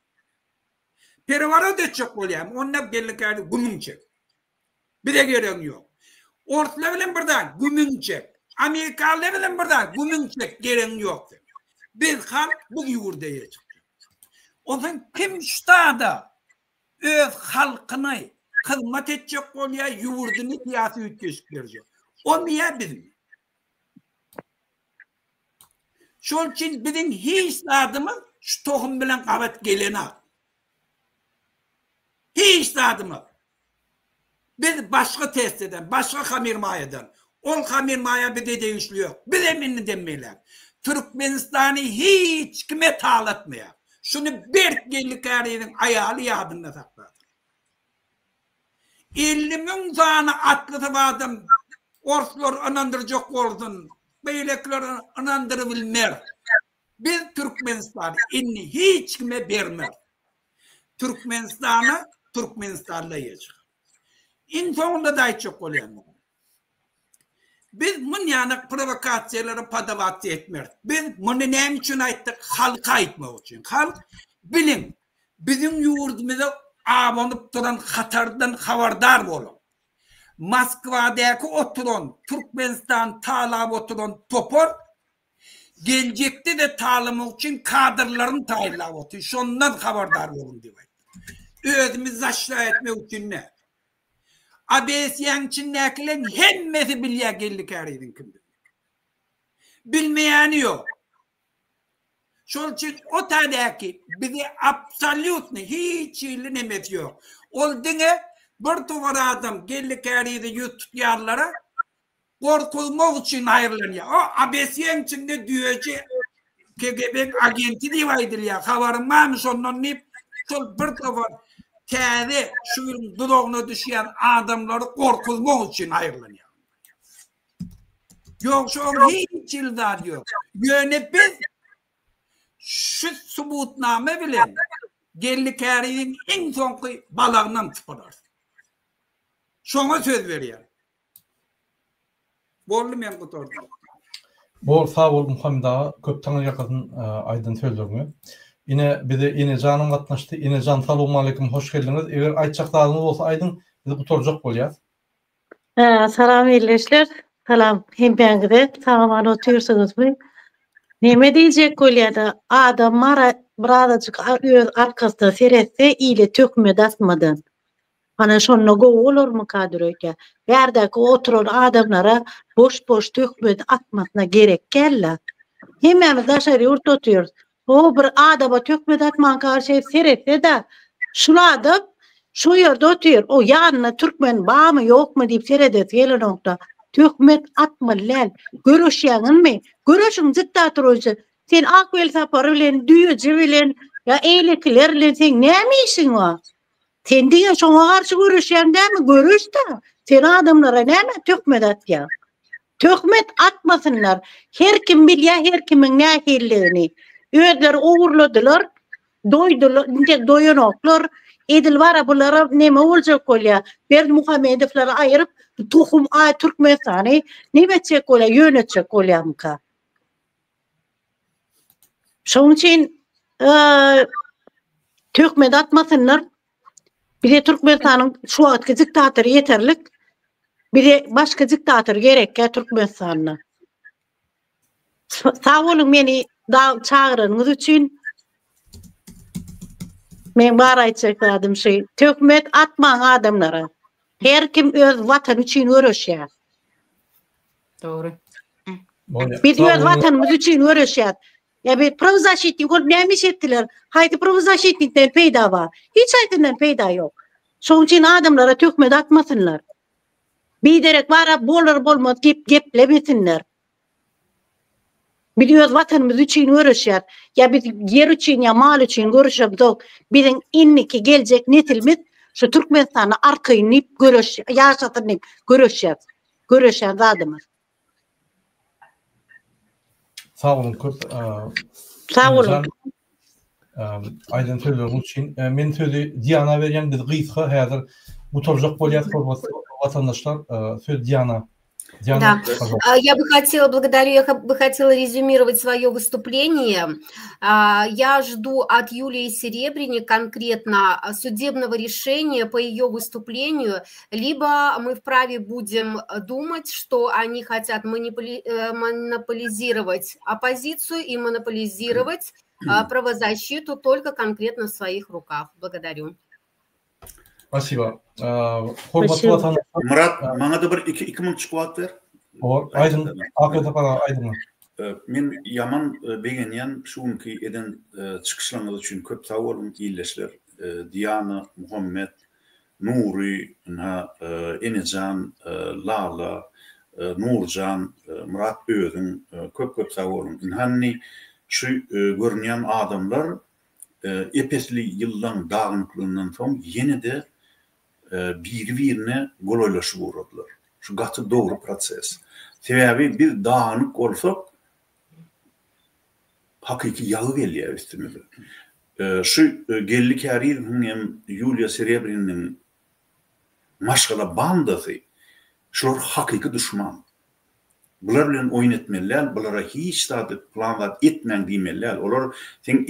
Pereworot etjek bolýarmy? Onda Geldi Käriz gümüň çek. Bize geregiň ýok. Orslar bilen bir zat, gümüň çek. Amerikalylar bilen bir zat, gümüň çek, geregiň ýok seň. Biz halk, biz ýurda eýe çykjak. Onsoň kim ştada öz halkyny hyzmat etjek bolýar, ýurduny syýasy üýtgeşik berjek. Omy ýa bizmi? Şol üçin biziň hiç zadymyz şu tohum bilen gabat gelenok. Hiç zadymyz. Biz başga testeden, başga hamyr maýadan. Ol hamyr maýa bize degişli ýok. Bizem indiden beýläk Türkmenistany hiç kime talatmaýar. Şuny berk Geldi Käriýewiň aýaly ýadynda saklasyn. 50 müň sany atlysy badam orslar ynandyrjak bolsun, beýlekiler ynandyrybilmez. Biz Türkmenistany indi hiç kime bermeris. Türkmenistana Türkmenistanly eýe çykar. Iň soňunda-da aýtjak bolýanym. Biz munýanak prowokasiýalara podawasiýa etmeris. Biz muny näme üçin aýtdyk? Halka aýtmak üçin. Halk biliň, biziň ýurdumyza abanyp duran hatardan habardar boluň. Moskwadaky oturan, Türkmenistany talap oturan topar Geljekde-de talamak üçin kadrlaryny taýynlap otyr. Şondan habardar boluň diýip aýtdy. Özümizi zaşla etmek üçin däl. ABS-ýäň içindäkileriň hemmesi bilýär Geldi Käriziň kimdigini. Bilmeýäni ýok. Şol üçin o tädäki bize absolýutny hiç hili nemesi ýok. Ol diňe bir towar adam Geldi Kärize ýüz tutýanlara gorkuzmak üçin haýyrlanýar. O ABS-iň içinde düýeji KGB agenti diýip aýdylýar. Habaryň barmy şondan diýip, şol bir towar täze şu ýylyň duzagyna düşýän adamlary gorkuzmak üçin haýyrlanýar. Ýok, şoň hiç hili zady ýok. Ýöne biz şu subutnama bilen Geldi Käriýewiň iň soňky balagynam sypyrarys. Şoňa söz berýän. Boldy men gutardym. Bol sag bol Muhammet aga köp taňry ýalkasyn aýdan sözleriňe. Ine bize Enejanam gatnaşdy. Enejan salowmaleýkim hoş geldiňiz. Eger aýtjak zadyňyz bolsa aýdyň biz gutarjak bolýas. Salam ildeşler. Salam hemmäňize. Sag-aman otyrsyňyzmy? Neme diýjek bolýada adam mara birazajyk öz arkasyna seretse ile töhmet atmadan. Ana şonda gowy bolarmyka düröýtýä. Bärdäki oturan adamlara boş-boş töhmet atmasyna gerek däl-le. Hemmämiz daşary ýurtda otyrys. O bir adama töhmet atmanka şeýdip seretse-de, şul adam şu ýerde otyr, o ýanynda türkmen barmy ýokmy diýip seredesi gelenokda. Töhmet atmaly däl. Göreşýäňizmi? Göreşiň diktator bolsa. Sen Ak Welsapar bilen, Düýeji bilen ýa eýlekiler bilen seň näme işiň bar? Sen diňe şoňa garşy göreşýäň dälmi? Göreş-de. Sen adamlara näme töhmet atýaň? Töhmet atmasynlar. Her kim bilýär her kimiň nähililigini. Özleri ogurladylar, doýdular, intek doýanoklar. Edil bara bulara neme boljak bolýar? Berdimuhamedowlary aýyryp, tohum aý Türkmenistany neme etjek bolýar, ýönetjek bolýarmyka? Şonuň üçin töhmet atmasynlar. Bize Türkmenistanyň şu wagtky diktatory ýeterlik. Bize başga diktator gerekkä Türkmenistanda. Sag boluň meni çagyranyňyz üçin. Men bar aýtjak zadym şu. Töhmet atmaň adamlara. Her kim öz watany üçin göreşýär. Dogry. Biz öz watanymyz üçin göreşýäs. Ýa bir prawozasşitnik bolup näme iş etdiler? Haýsy prawozasşitnikden peýda bar? Hiç haýsyndan peýda ýok. Şonuň üçin adamlara töhmet atmasynlar. Biderek bara bolar bolmaz gep geplemesinler. Biz öz watanymyz üçin göreşýäs. Ýa biz ýer üçin ýa mal üçin göreşemzok. Biziň indiki geljek nesilimiz şu Türkmenistanda arkaýyn diýip göreş ýaşasyn diýip göreşýäs. Göreşen zadymyz. Sag boluň köp. Sag boluň. Aýdan sözleriňiz üçin. Men sözi Diana berýän. Biz gysga häzir gutarjak bolýas hormatly watandaşlar. Söz Diana. Да, я бы хотела, благодарю, я бы хотела резюмировать свое выступление. Я жду от Юлии Серебряник конкретно судебного решения по ее выступлению, либо мы вправе будем думать, что они хотят э, монополизировать оппозицию и монополизировать правозащиту только конкретно в своих руках. Благодарю. Spasiba. Hormatly watandaşlar. Myrat, maňa-da bir iki iki minutjyk wagt ber. Bor, aýdyň, Akyl Sapar aga, aýdyň. Men ýaman begenýän şu günki eden çykyşlaryňyz üçin köp sag boluň ildeşler. Diana, Muhammet, Nury, ynha Enejan, Lala, Nurjan, Myrat özüň köp köp sag boluň. Ynha indi şu görünýän adamlar Ep-esli ýyllaň dagynyklygyndan soň ýene-de biri-birine golaýlaşyp ugradylar. Şu gaty dogry proses. Sebäbi biz dagynyk bolsak, hakyky ýagy gelýär üstümize. Şu Geldi Kärizowyň hem Ýuliýa Serebriniň maşgala bandasy, şular hakyky duşman. Bular bilen oýun etmeli däl, bulara hiç zat plan zat etmäň diýmeli däl. Olar seň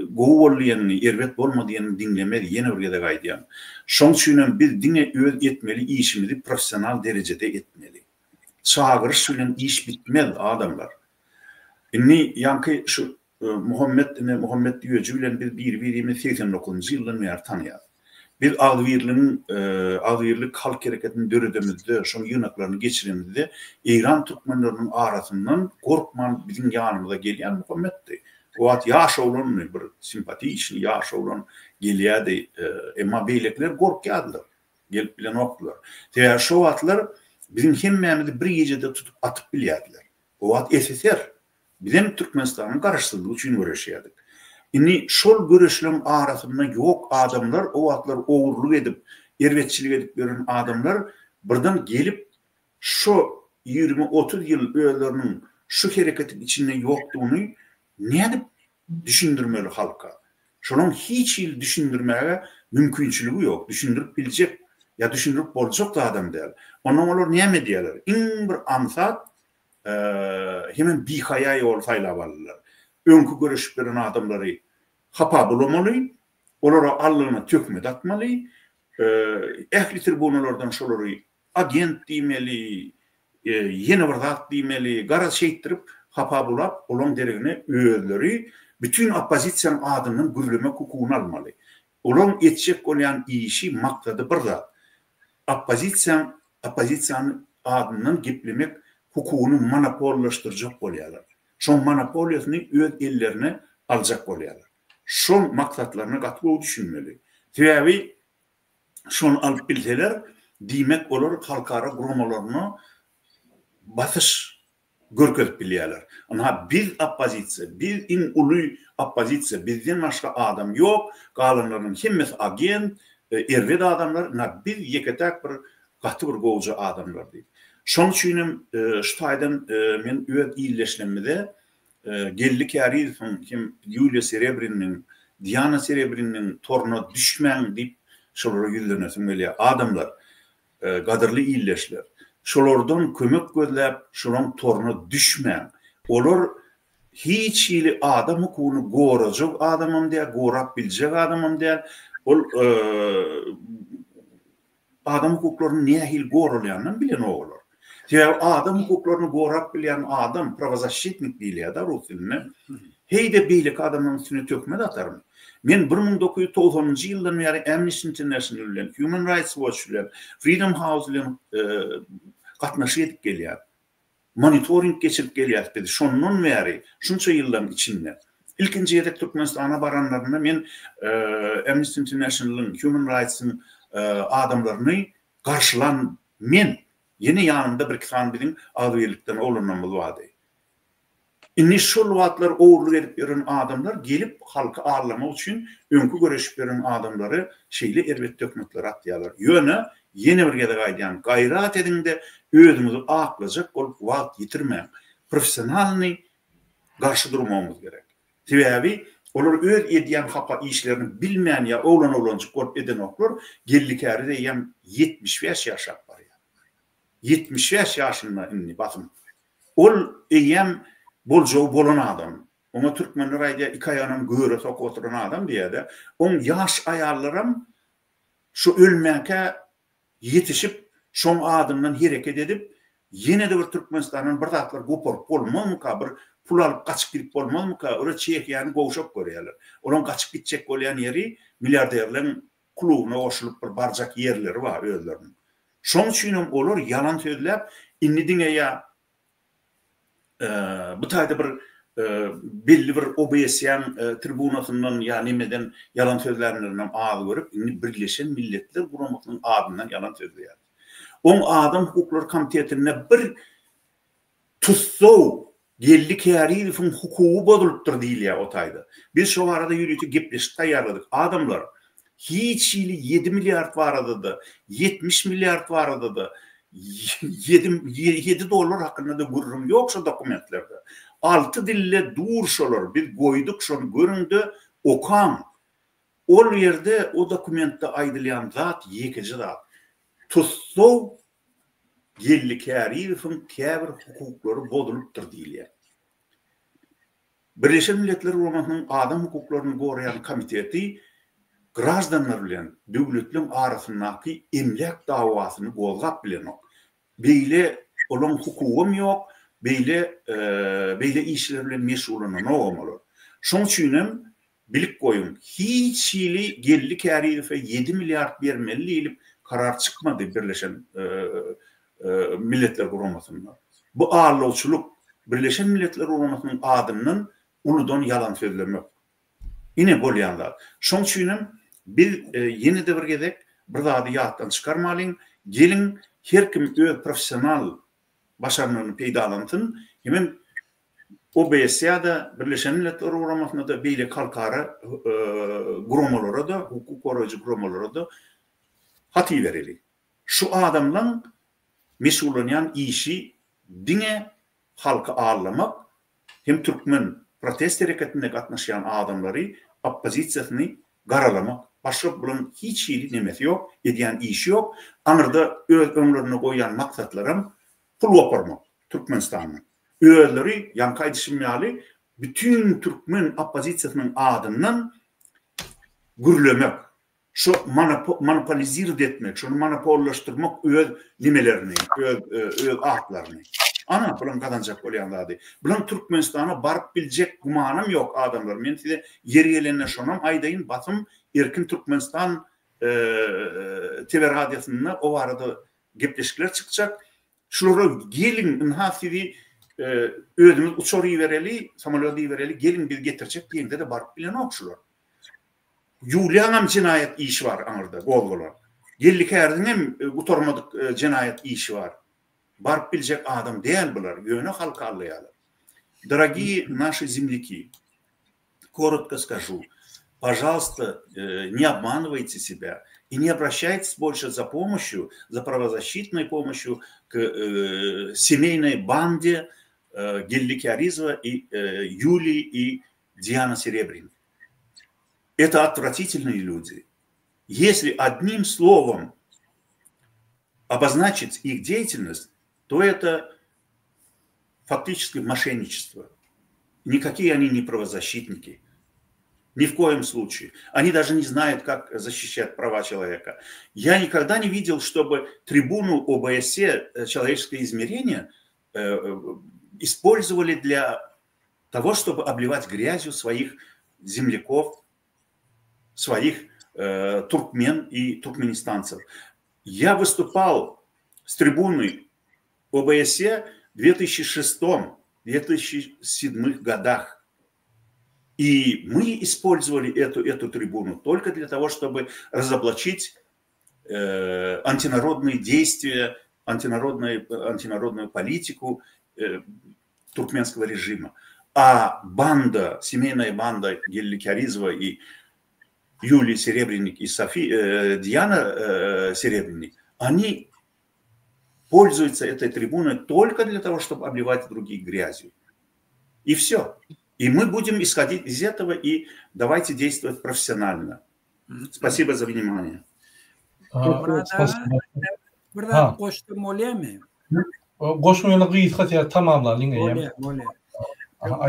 gowy bol diýeniňi, erbet bolma diýeniňi diňlemez, ýene bir gezek aýdýan. Şoň üçinem biz diňe öz etmeli işimizi professional derejede etmeli. Çagyryş bilen iş bitmez adamlar. Indi ýaňky şu Muhammet ine Muhammet Düýeji bilen biz biri-birimizi 89-njy ýyldan bäri tanaýarys. Biz Agzybirligiň Agzybirlik halk hereketini döredemizde, şoň ýygnaklaryny geçiremizde Eýran türkmenleriniň arasyndan gorkman biziň ýanymyza gelýän Muhammetdi. O wagt ýaş oglandy, bir simpatiçnyý ýaş oglan gelýärdi. Emma beýlekiler gorkýardylar. Gelip bilenokdylar. Sebäbi şo wagtlar biziň hemmämizi bir gijede tutup atyp bilýärdiler. O wagt SSR. Bizem Türkmenistanyň garaşsyzlygy üçin göreşýärdik. Indi şol göreşleň arasynda ýok adamlar, o wagtlar ogurlyk edip, erbetçilik edip ýören adamlar birden gelip şo 20-30 ýyl özleriniň şu hereketiň içinde ýokdugyny nädip düşündirmeli halka? Şolaň hiç hili düşündirmäge mümkinçiligi ýok, düşündirip biljek ýa düşündirip boljak zadam däl. Onnoň olar näme edýärler? Iň bir aňsat hemem bihaýa ýoly saýlap aldylar. Öňki göreşip ýören adamlary hapa bulamaly, olara allygyna töhmet atmaly, ähli tribunalardan şolary agent diýmeli, ýene bir zat diýmeli, garaz şeýtdirip hapa bulap, olaň deregine özleri bütin oppozisiýanyň adyndan gürlemek hukugyny almaly. Olaň etjek bolýan işi, maksady bir zat, oppozisiýaň oppozisiýanyň adyndan geplemek hukugyny monopollaşdyrjak bolýarlar. Şoň monopoliýasyny öz ellerine aljak bolýarlar. Şol maksatlaryna gaty gowy düşünmeli. Sebäbi şony alyp bilseler, diýmek olar halkara guramalaryna basyş görkezip bilýärler. Ynha biz oppozisiýa, biz iň uly oppozisiýa, bizden başga adam ýok, galanlarynyň hemmesi agent, erbet adamlar, ynha biz ýeke-täk bir gaty bir gowja adamlar diýip. Şonuň üçin hem şu taýdan men öz ildeşlerimize Geldi Kärizowyň hem Ýuliýa Serebriniň, Diana Serebriniň toruna düşmäň diýip şolara ýüzlenesim gelýär. Adamlar, Gadyrly ildeşler! Şolardan kömek gözläp, şolaň toruna düşmäň. Olar hiç hili adam hukugyny gorajak adamam däl, gorap biljek adamam däl. Ol adam hukuklaryny nähili goralýanynam bilenok olar. Sebäbi adam hukuklaryny gorap bilýän adam, prawozaşçitnik diýilýär-de rus dilinde, heý-de beýleki adamlaryň üstüne töhmet atarmy? Men 1990-njy ýyldan bäri Amnesty International bilen, Human Rights Watch bilen, Freedom House bilen gatnaşyk edip gelýän. Monitoring geçirip gelýäris biz şondan bäri, şunça ýyllaryň içinde. Ilkinji gezek Türkmenistana baranlarynda men Amnesty International-yň, Human Rights-yň adamlaryny garşylan men. Ýene ýanymda birki sany biziň agzybirlikden oglanlarymyz bardy. Indi şol wagtlar ogurlyk edip ýören adamlar gelip halky aldamak üçin öňki göreşip ýören adamlary şeýle erbet töhmetleri atýarlar. Ýöne ýene bir gezek aýdýan gaýrat ediňde özüňizi aklajak bolup wagt ýitirmäň. Professionalnyý garşy durmagymyz gerek. Sebäbi olar öz edýän hapa işlerini bilmän ýa oglan-oglanjyk bolup edenoklar, Geldi Käriz eýýäm 75 ýaşap barýar. 75 ýaşynda indi basym. Ol eýýäm boljagy bolan adam. Oňa türkmenler aýdýar, iki aýagynam göre sokup oturan adam diýýär-de. Oň ýaş aýallaram şu ölmänkä ýetişip, şoň adyndan hereket edip, ýene-de bir Türkmenistandan bir zatlar goparyp bolmazmyka, bir pul alyp gaçyp gidip bolmazmyka, olar Çehiýany gowşak görýärler. Olaň gaçyp gitjek bolýan ýeri milliarderleň klubyna goşulyp bir barjak ýerleri bar özleriniň. Şoň üçinem olar ýalan sözläp, indi diňe ýa bu taýda bir belli bir OBSE-niň tribunasyndan ýa nemeden ýalan sözlänlerinem az görüp, indi Birleşen Milletler Guramasynyň adyndan ýalan sözleýär. Oň Adam hukuklary komitetinde bir tussag Geldi Kärizowyň hukugy bozulypdyr diýilýär o taýda. Biz şo barada ýörite gepleşik taýýarladyk. Adamlar, hiç hili ýedi milliard barada-da, 70 milliard barada-da, ýedi ýedi dollar hakynda-da gürrüň ýok şo dokumentlerde. Alty dilde dur şolar, biz goýduk şony görüň-de, okaň. Ol ýerde, o dokumentde aýdylýan zat ýekeje zat. Tussag Geldi Kärizowyň käbir hukuklary bozulypdyr diýilýär. Birleşen Milletler Guramasynyň Adam hukuklaryny goraýan komiteti graždanlar bilen döwletleriň arasyndaky emläk dawasyny gozgap bilenok. Beýle olaň hukugam ýok, beýle beýle işler bilen meşgullananogam olar. Şoň üçinem Bilip goýuň, hiç hili Geldi Kärizowa ýedi milliard bermeli diýlip karar çykmady Birleşen Milletler Guramasynda. Bu aldawçylyk, Birleşen Milletler Guramasynyň adyndan Uludan ýalan sözlemek. Ine bolýan zat. Şoň üçinem biz ýene-de bir gezek bir zady ýatdan çykarmalyň, geliň her kim öz professional başarnygyny peýdalansyn hemem OBSE-de, Birleşen Milletler Guramasyna-da, beýleki halkara guramalara-da, hukuk goraýjy guramalara-da hat ibereli. Şu adamlaň meşgullanýan işi diňe halky aldamak hem türkmen protest hereketinde gatnaşýan adamlary oppozisiýasyny garalamak. Başga bulaň hiç hili nemesi ýok, edýän işi ýok. Aňyrda öz öňlerinde goýýan maksatlaram pul goparmak Türkmenistandan. Özleri ýaňky aýdyşym ýaly bütin türkmen oppozisiýasynyň adyndan gürlemek. Şo monopolizird etmek, şony monopollaşdyrmak öz nemelerini, öz öz atlaryny. Ana, bulaň gazanjak bolýan zady. Bulaň Türkmenistana baryp biljek gümanam ýok adamlar. Men size ýeri gelende şonam aýdaýyn, basym Erkin Türkmenistan TV radiosynda o barada gepleşikler çykjak. Şulara geliň, ynha sizi özümiz uçar ibereli, samolýot ibereli, geliň biz getirjek diýeňde-de baryp bilenok şular. Ýuliýaňam jenaýat işi bar aňyrda gozgalan. Geldi Kärdiňem gutarmadyk jenaýat işi bar. Baryp biljek adam däl bular, ýöne halky aldaýarlar. Dorogiý naşi zemlýaki, korotko skažu, pažalsta ne obmanywaýte sebýa i ne obraşaýtes bolşe za pomoşýu, za prawozasşitnoý pomoşýu k semeýnoý bande Geldi Kärizowa i Ýuliý i Diana Serebrennik. Это отвратительные люди. Если одним словом обозначить их деятельность, то это фактически мошенничество. Никакие они не правозащитники. Ни в коем случае. Они даже не знают, как защищать права человека. Я никогда не видел, чтобы трибуну ОБСЕ «Человеческое измерение» э, э, использовали для того, чтобы обливать грязью своих земляков, своих э, туркмен и туркменистанцев. Я выступал с трибуны ОБСЕ в 2006-2007 годах. И мы использовали эту, эту трибуну только для того, чтобы разоблачить э, антинародные действия, антинародную, антинародную политику э, туркменского режима. А банда, семейная банда Гелли Кяризова и Юлии Серебренник и Софи, э, Диана э, Серебренник, они пользуются этой трибуной только для того, чтобы обливать других грязью. И все. И мы будем исходить из этого и давайте действовать профессионально. Спасибо за внимание. Bir zat goşsam bolýarmy? Goşma ýöne gysga sebäp tamamlalyň eýýäm. Bolýar, bolýar.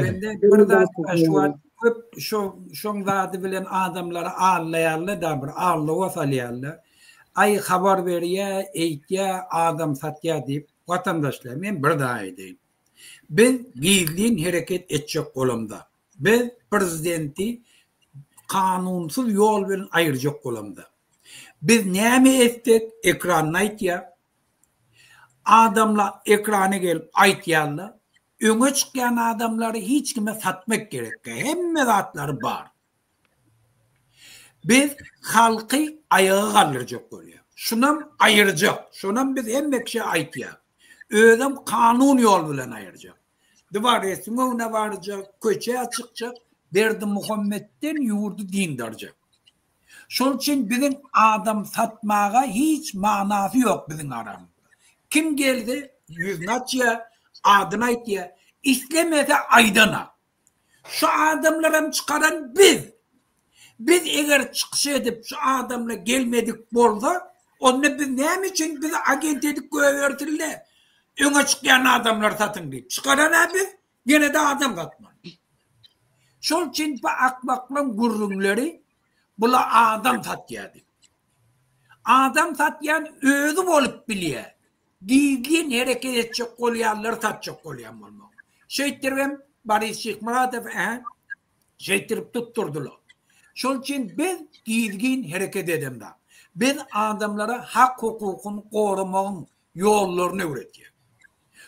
Mende bir zat şu wagt köp şo şoň zady bilen adamlary aldaýarlar-da bir aldawa salýarlar. Aý habar berýär, eýtýär, adam satýar diýip. Watandaşlar men bir zat aýdaýyn. Biz gizlin hereket etjek bolamda. Biz prezidenti kanunsyz ýol bilen aýyrjak bolamda. Biz näme etsek ekranda aýtýar. Adamlar ekrana gelip aýtýarlar. Öňe çykýan adamlary hiç kime satmak gerekkä. Hemme zatlary bar. Biz halky aýaga galdyrjak bolýar. Şunam aýyrjak. Şonam biz hemme kişä aýtýar. Özem kanun ýol bilen aýyrjak. Dworesiň öňüne barjak, köçä çykjak, Berdimuhametden ýurdy dyndarjak. Şol üçin biziň adam satmaga hiç manasy ýok biziň aramyzda. Kim gelse ýüzüni açýar, adyny aýtýar, islemese aýdanak. Şu adamlaram çykaran biz. Biz eger çykyş edip şu adamlar gelmedik bolsa, onda biz näme üçin bizi agent edip goýbersinler? Öňe çykýan adamlary satyň diýip. Çykaran-a biz, ýene-de adam satmaly. Şol üçin bu akmaklaň gürrüňleri bula adam satýar diýip. Adam satýan özi bolup bilýär. Gizlin hereket etjek bolýanlary satjak bolýan bolmaly. Şeýtdiribem Boris Şyhmyradow ä şeýtdirip tutdurdylar. Şol üçin biz gizgin hereket edemzok. Biz adamlara hak-hukukyny goramagyň ýollaryny öwretýäs.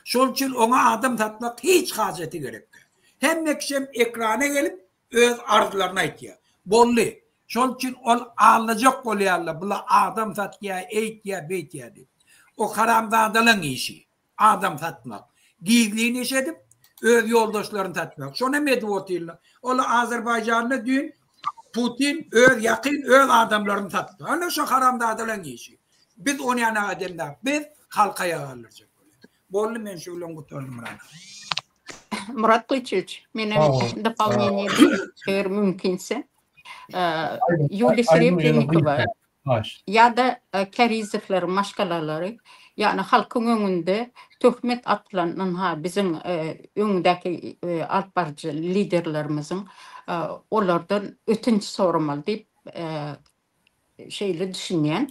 Şol üçin oňa adam satmak hiç hajaty gerek däl. Hemme kişem ekrana gelip öz arzlaryny aýtýar. Boldy. Şol üçin ol aldajak bolýarlar, bular adam satýar, eýtýär, beýtýär diýip. O haramzadalaň işi. Adam satmak. Gizlin iş edip, öz ýoldaşlaryny satmak. Şonam edip otyrlar. Ol Azerbaýjanda düýn Putin öz ýakyn öz adamlaryny satdy. Ana şo haramzadalaň işi. Biz ony ýanaga edemzok. Biz halka ýag aldyrjak bolýas. Boldy men şu bilen gutardym Rana. Murat Gylyçowiç, menem dopołneniýe edeyim, eger mümkinse. Ýuliýa Serebrennikowa ýa-da Kärizowlaryň maşgalalary, ýagny halkyň öňünde töhmet atylan, ynha, biziň öňdäki alyp baryjy liderlerimiziň olardan ötünç soramaly diýip şeýle düşünýän.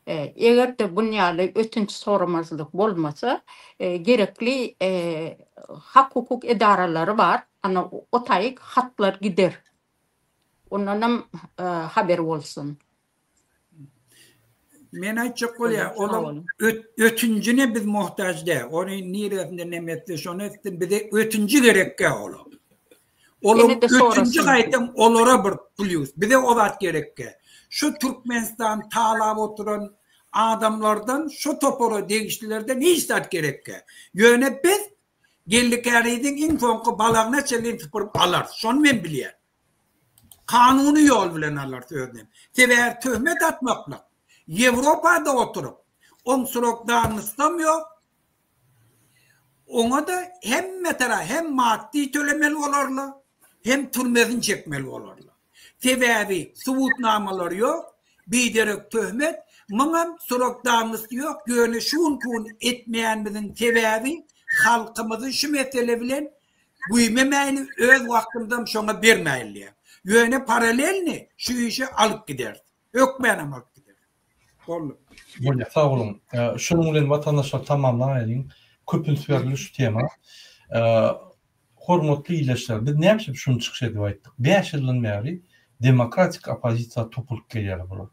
Eger-de bun ýaly ötünç soramazlyk bolmasa, gerekli hak-hukuk edaralary bar, ana o taýyk hatlar gider. Ondanam haber bolsun. Men aýtjak bolýan, olaň ötünjine biz muhtaç däl. Ony niresinde neme etse şony etsin, bize ötünji gerekkä olaň. Olaň ötünji gaýtam olara bir plýus. Bize o zat gerekkä. Şu Türkmenistan talap oturan adamlardan, şu topara degişlilerden hiç zat gerekkä. Ýöne biz Geldi Käriziň iň soňky balagyna çenli süpürip alarys. Şony men bilýän. Kanuny ýol bilen alarys özünem. Sebäbi töhmet atmaklyk Ýewropada oturyp, oň srok dawnostam ýok. Oňa-da hemme tara hem maddy tölemeli bolarlar, hem türmesini çekmeli bolarlar. Sebäbi subutnamalary ýok, biderek töhmet, muňam srok dawnosty ýok, ýöne şu günki gün etmeýänimiziň sebäbi halkymyzy şu mesele bilen güýmemäýli, öz wagtymyzam şoňa bermäýli diýýär. Ýöne paralelni şu işi alyp gideris. Hökmänam alyp gideris. Boldy. Bolýar, sag boluň. Şunuň bilen watandaşlar tamamlaýalyň. Köp üns berildi şu tema. Hormatly ildeşler, biz näme üçin şuny çykyş edip aýtdyk? Bäş ýyldan bäri demokratik oppozisiýa topulyp gelýärler bular.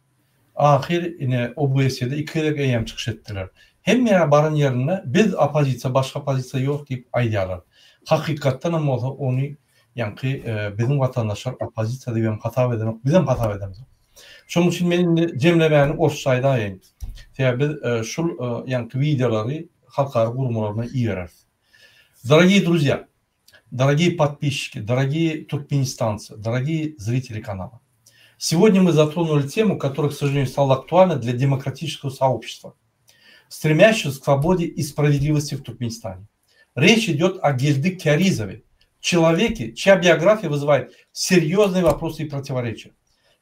Ahyr ine OBSE-de iki gezek eýýäm çykyş etdiler. Hemme ýere baran ýerinde biz oppozisiýa, başga oppozisiýa ýok diýip aýdýarlar. Hakykatdan hem bolsa ony ýaňky biziň watandaşlar oppozisiýa diýip hem hasap edenok, bizem hasap edemzok. Şonuň üçin men indi jemlemäni orsça aýdaýyn. Sebäbi biz şul ýaňky wideolary halkara gurmalaryna ibereris. Дорогие друзья, дорогие подписчики, дорогие туркменистанцы, дорогие зрители канала. Сегодня мы затронули тему, которая, к сожалению, стала актуальна для демократического сообщества, стремящегося к свободе и справедливости в Туркменистане. Речь идет о Гельды Кяризове, человеке, чья биография вызывает серьезные вопросы и противоречия.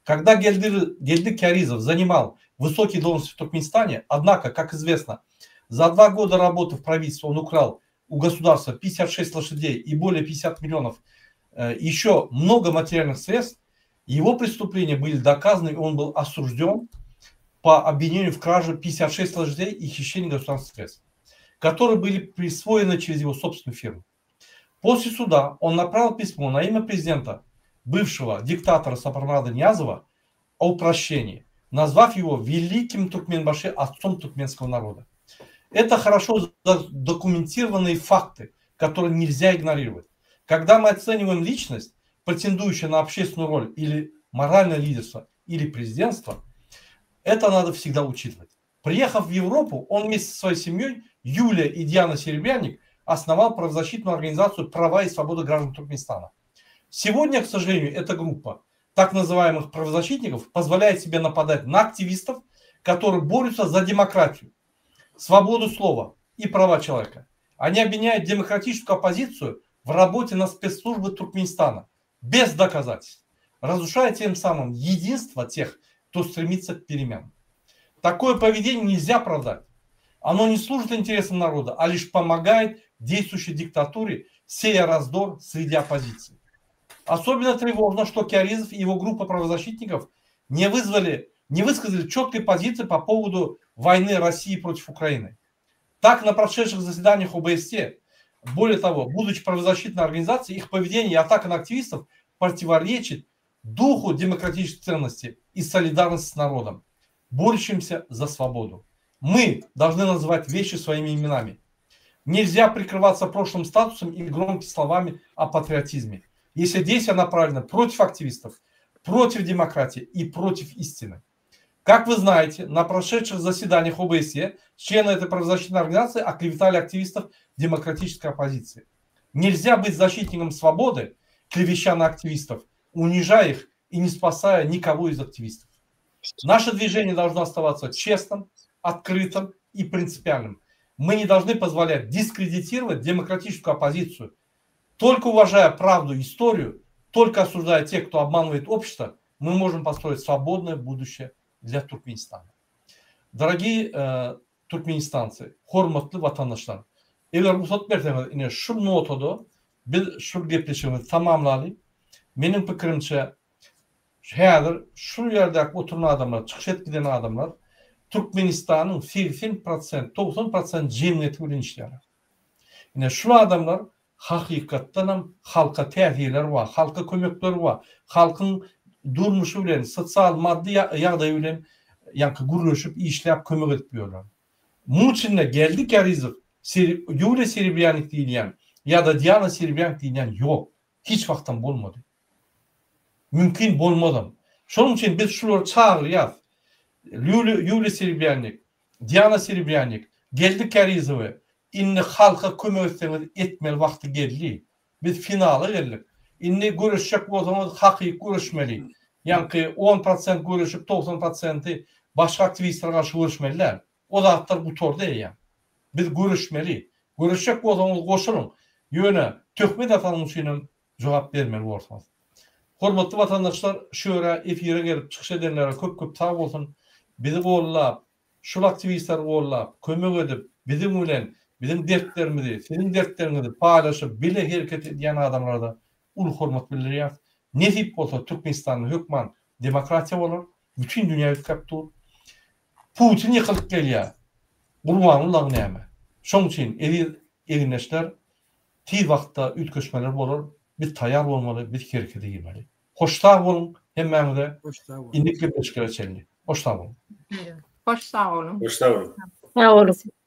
Когда Гельды, Гельды Кяризов занимал высокие должности в Туркменистане, однако, как известно, за два года работы в правительстве он украл у государства 56 лошадей и более 50 миллионов, э, еще много материальных средств, его преступления были доказаны, и он был осужден по обвинению в краже 56 лошадей и хищении государственных средств, которые были присвоены через его собственную фирму. После суда он направил письмо на имя президента, бывшего диктатора Сапармурада Ниязова, о прощении, назвав его великим Туркменбаши, отцом туркменского народа. Это хорошо задокументированные факты, которые нельзя игнорировать. Когда мы оцениваем личность, претендующую на общественную роль или моральное лидерство, или президентство, это надо всегда учитывать. Приехав в Европу, он вместе со своей семьей, Юлия и Диана Серебряник, основал правозащитную организацию «Права и свободы граждан Туркменистана». Сегодня, к сожалению, эта группа так называемых правозащитников позволяет себе нападать на активистов, которые борются за демократию, свободу слова и права человека. Они обвиняют демократическую оппозицию в работе на спецслужбы Туркменистана без доказательств, разрушая тем самым единство тех, кто стремится к переменам. Такое поведение нельзя оправдать. Оно не служит интересам народа, а лишь помогает действующей диктатуре, сея раздор среди оппозиции. Особенно тревожно, что Киаризов и его группа правозащитников не вызвали, не высказали четкой позиции по поводу войны России против Украины. Так, на прошедших заседаниях ОБСЕ, более того, будучи правозащитной организацией, их поведение и атака на активистов противоречит духу демократических ценностей и солидарности с народом, борющимся за свободу. Мы должны называть вещи своими именами. Нельзя прикрываться прошлым статусом и громкими словами о патриотизме, если действия направлены против активистов, против демократии и против истины. Как вы знаете, на прошедших заседаниях ОБСЕ члены этой правозащитной организации оклеветали активистов демократической оппозиции. Нельзя быть защитником свободы, клевеща на активистов, унижая их и не спасая никого из активистов. Наше движение должно оставаться честным, открытым и принципиальным. Мы не должны позволять дискредитировать демократическую оппозицию. Только уважая правду и историю, только осуждая тех, кто обманывает общество, мы можем построить свободное будущее для Туркменистана. Дорогие э, türkmenistanцы, hormatly watandaşlar, eger rugsat berseňiz, ine şu notada biz şu gepleşigimizi tamamlaly. Meniň pikirimçe, häzir şu ýerdäki oturan adamlar, çykyş edip giden adamlar Türkmenistanyň 80 prosent, 90 prosent jemgyýeti bilen işleýärler. Ine şul adamlar hakykatdanam halka täsirleri bar, halka kömekleri bar, halkyň durmuşy bilen, sosial, maddy ýagdaýy bilen ýaňky gürleşip, işläp kömek edip ýörler. Muň içinde Geldi Kärizow, Ýuliýa Serebrýanik diýilýän ýa-da Diana Serebrýanik diýilýän ýok. Hiç wagtam bolmady. Mümkin bolmazam. Şonuň üçin biz şulary çagyrýas. Ýuliýa Serebrýanik, Diana Serebrýanik, Geldi Kärizowy indi halka kömek etseňiz etmeli wagty geldi. Biz finala geldik. Indi göreşjek bolsaňyz hakyky göreşmeli. Ýaňky on prosent göreşip 90 prosenti başga aktiwistlere garşy göreşmeli däl. O zatlar gutardy eýýäm. Biz göreşmeli. Göreşjek bolsaňyz goşulyň. Ýöne töhmet atanyň üçinem jogap bermeli borsuňyz. Hormatly watandaşlar şu ýere efire gelip çykyş edenlere köp köp sag bolsun. Bizi gollap, şul aktiwistleri gollap, kömek edip, biziň bilen biziň dertlerimizi, siziň dertleriňizi paýlaşyp bile hereket edýän adamlara-da uly hormat bildirýäris. Nesip bolsa Türkmenistanda hökman demokratiýa bolar. Bütin dünýä üýtgäp dur. Putin ýykylyp gelýär. Gurbanguly dagy näme? Şoň üçin eziz egindeşler tiz wagtda üýtgeşmeler bolar. Biz taýýar bolmaly, biz herekete girmeli. Hoş sag boluň hemmäňize. Hoş sag boluň. Indiki gepleşiklere çenli. Hoş sag boluň. Hoş sag boluň. Hoş sag boluň. Sag boluň.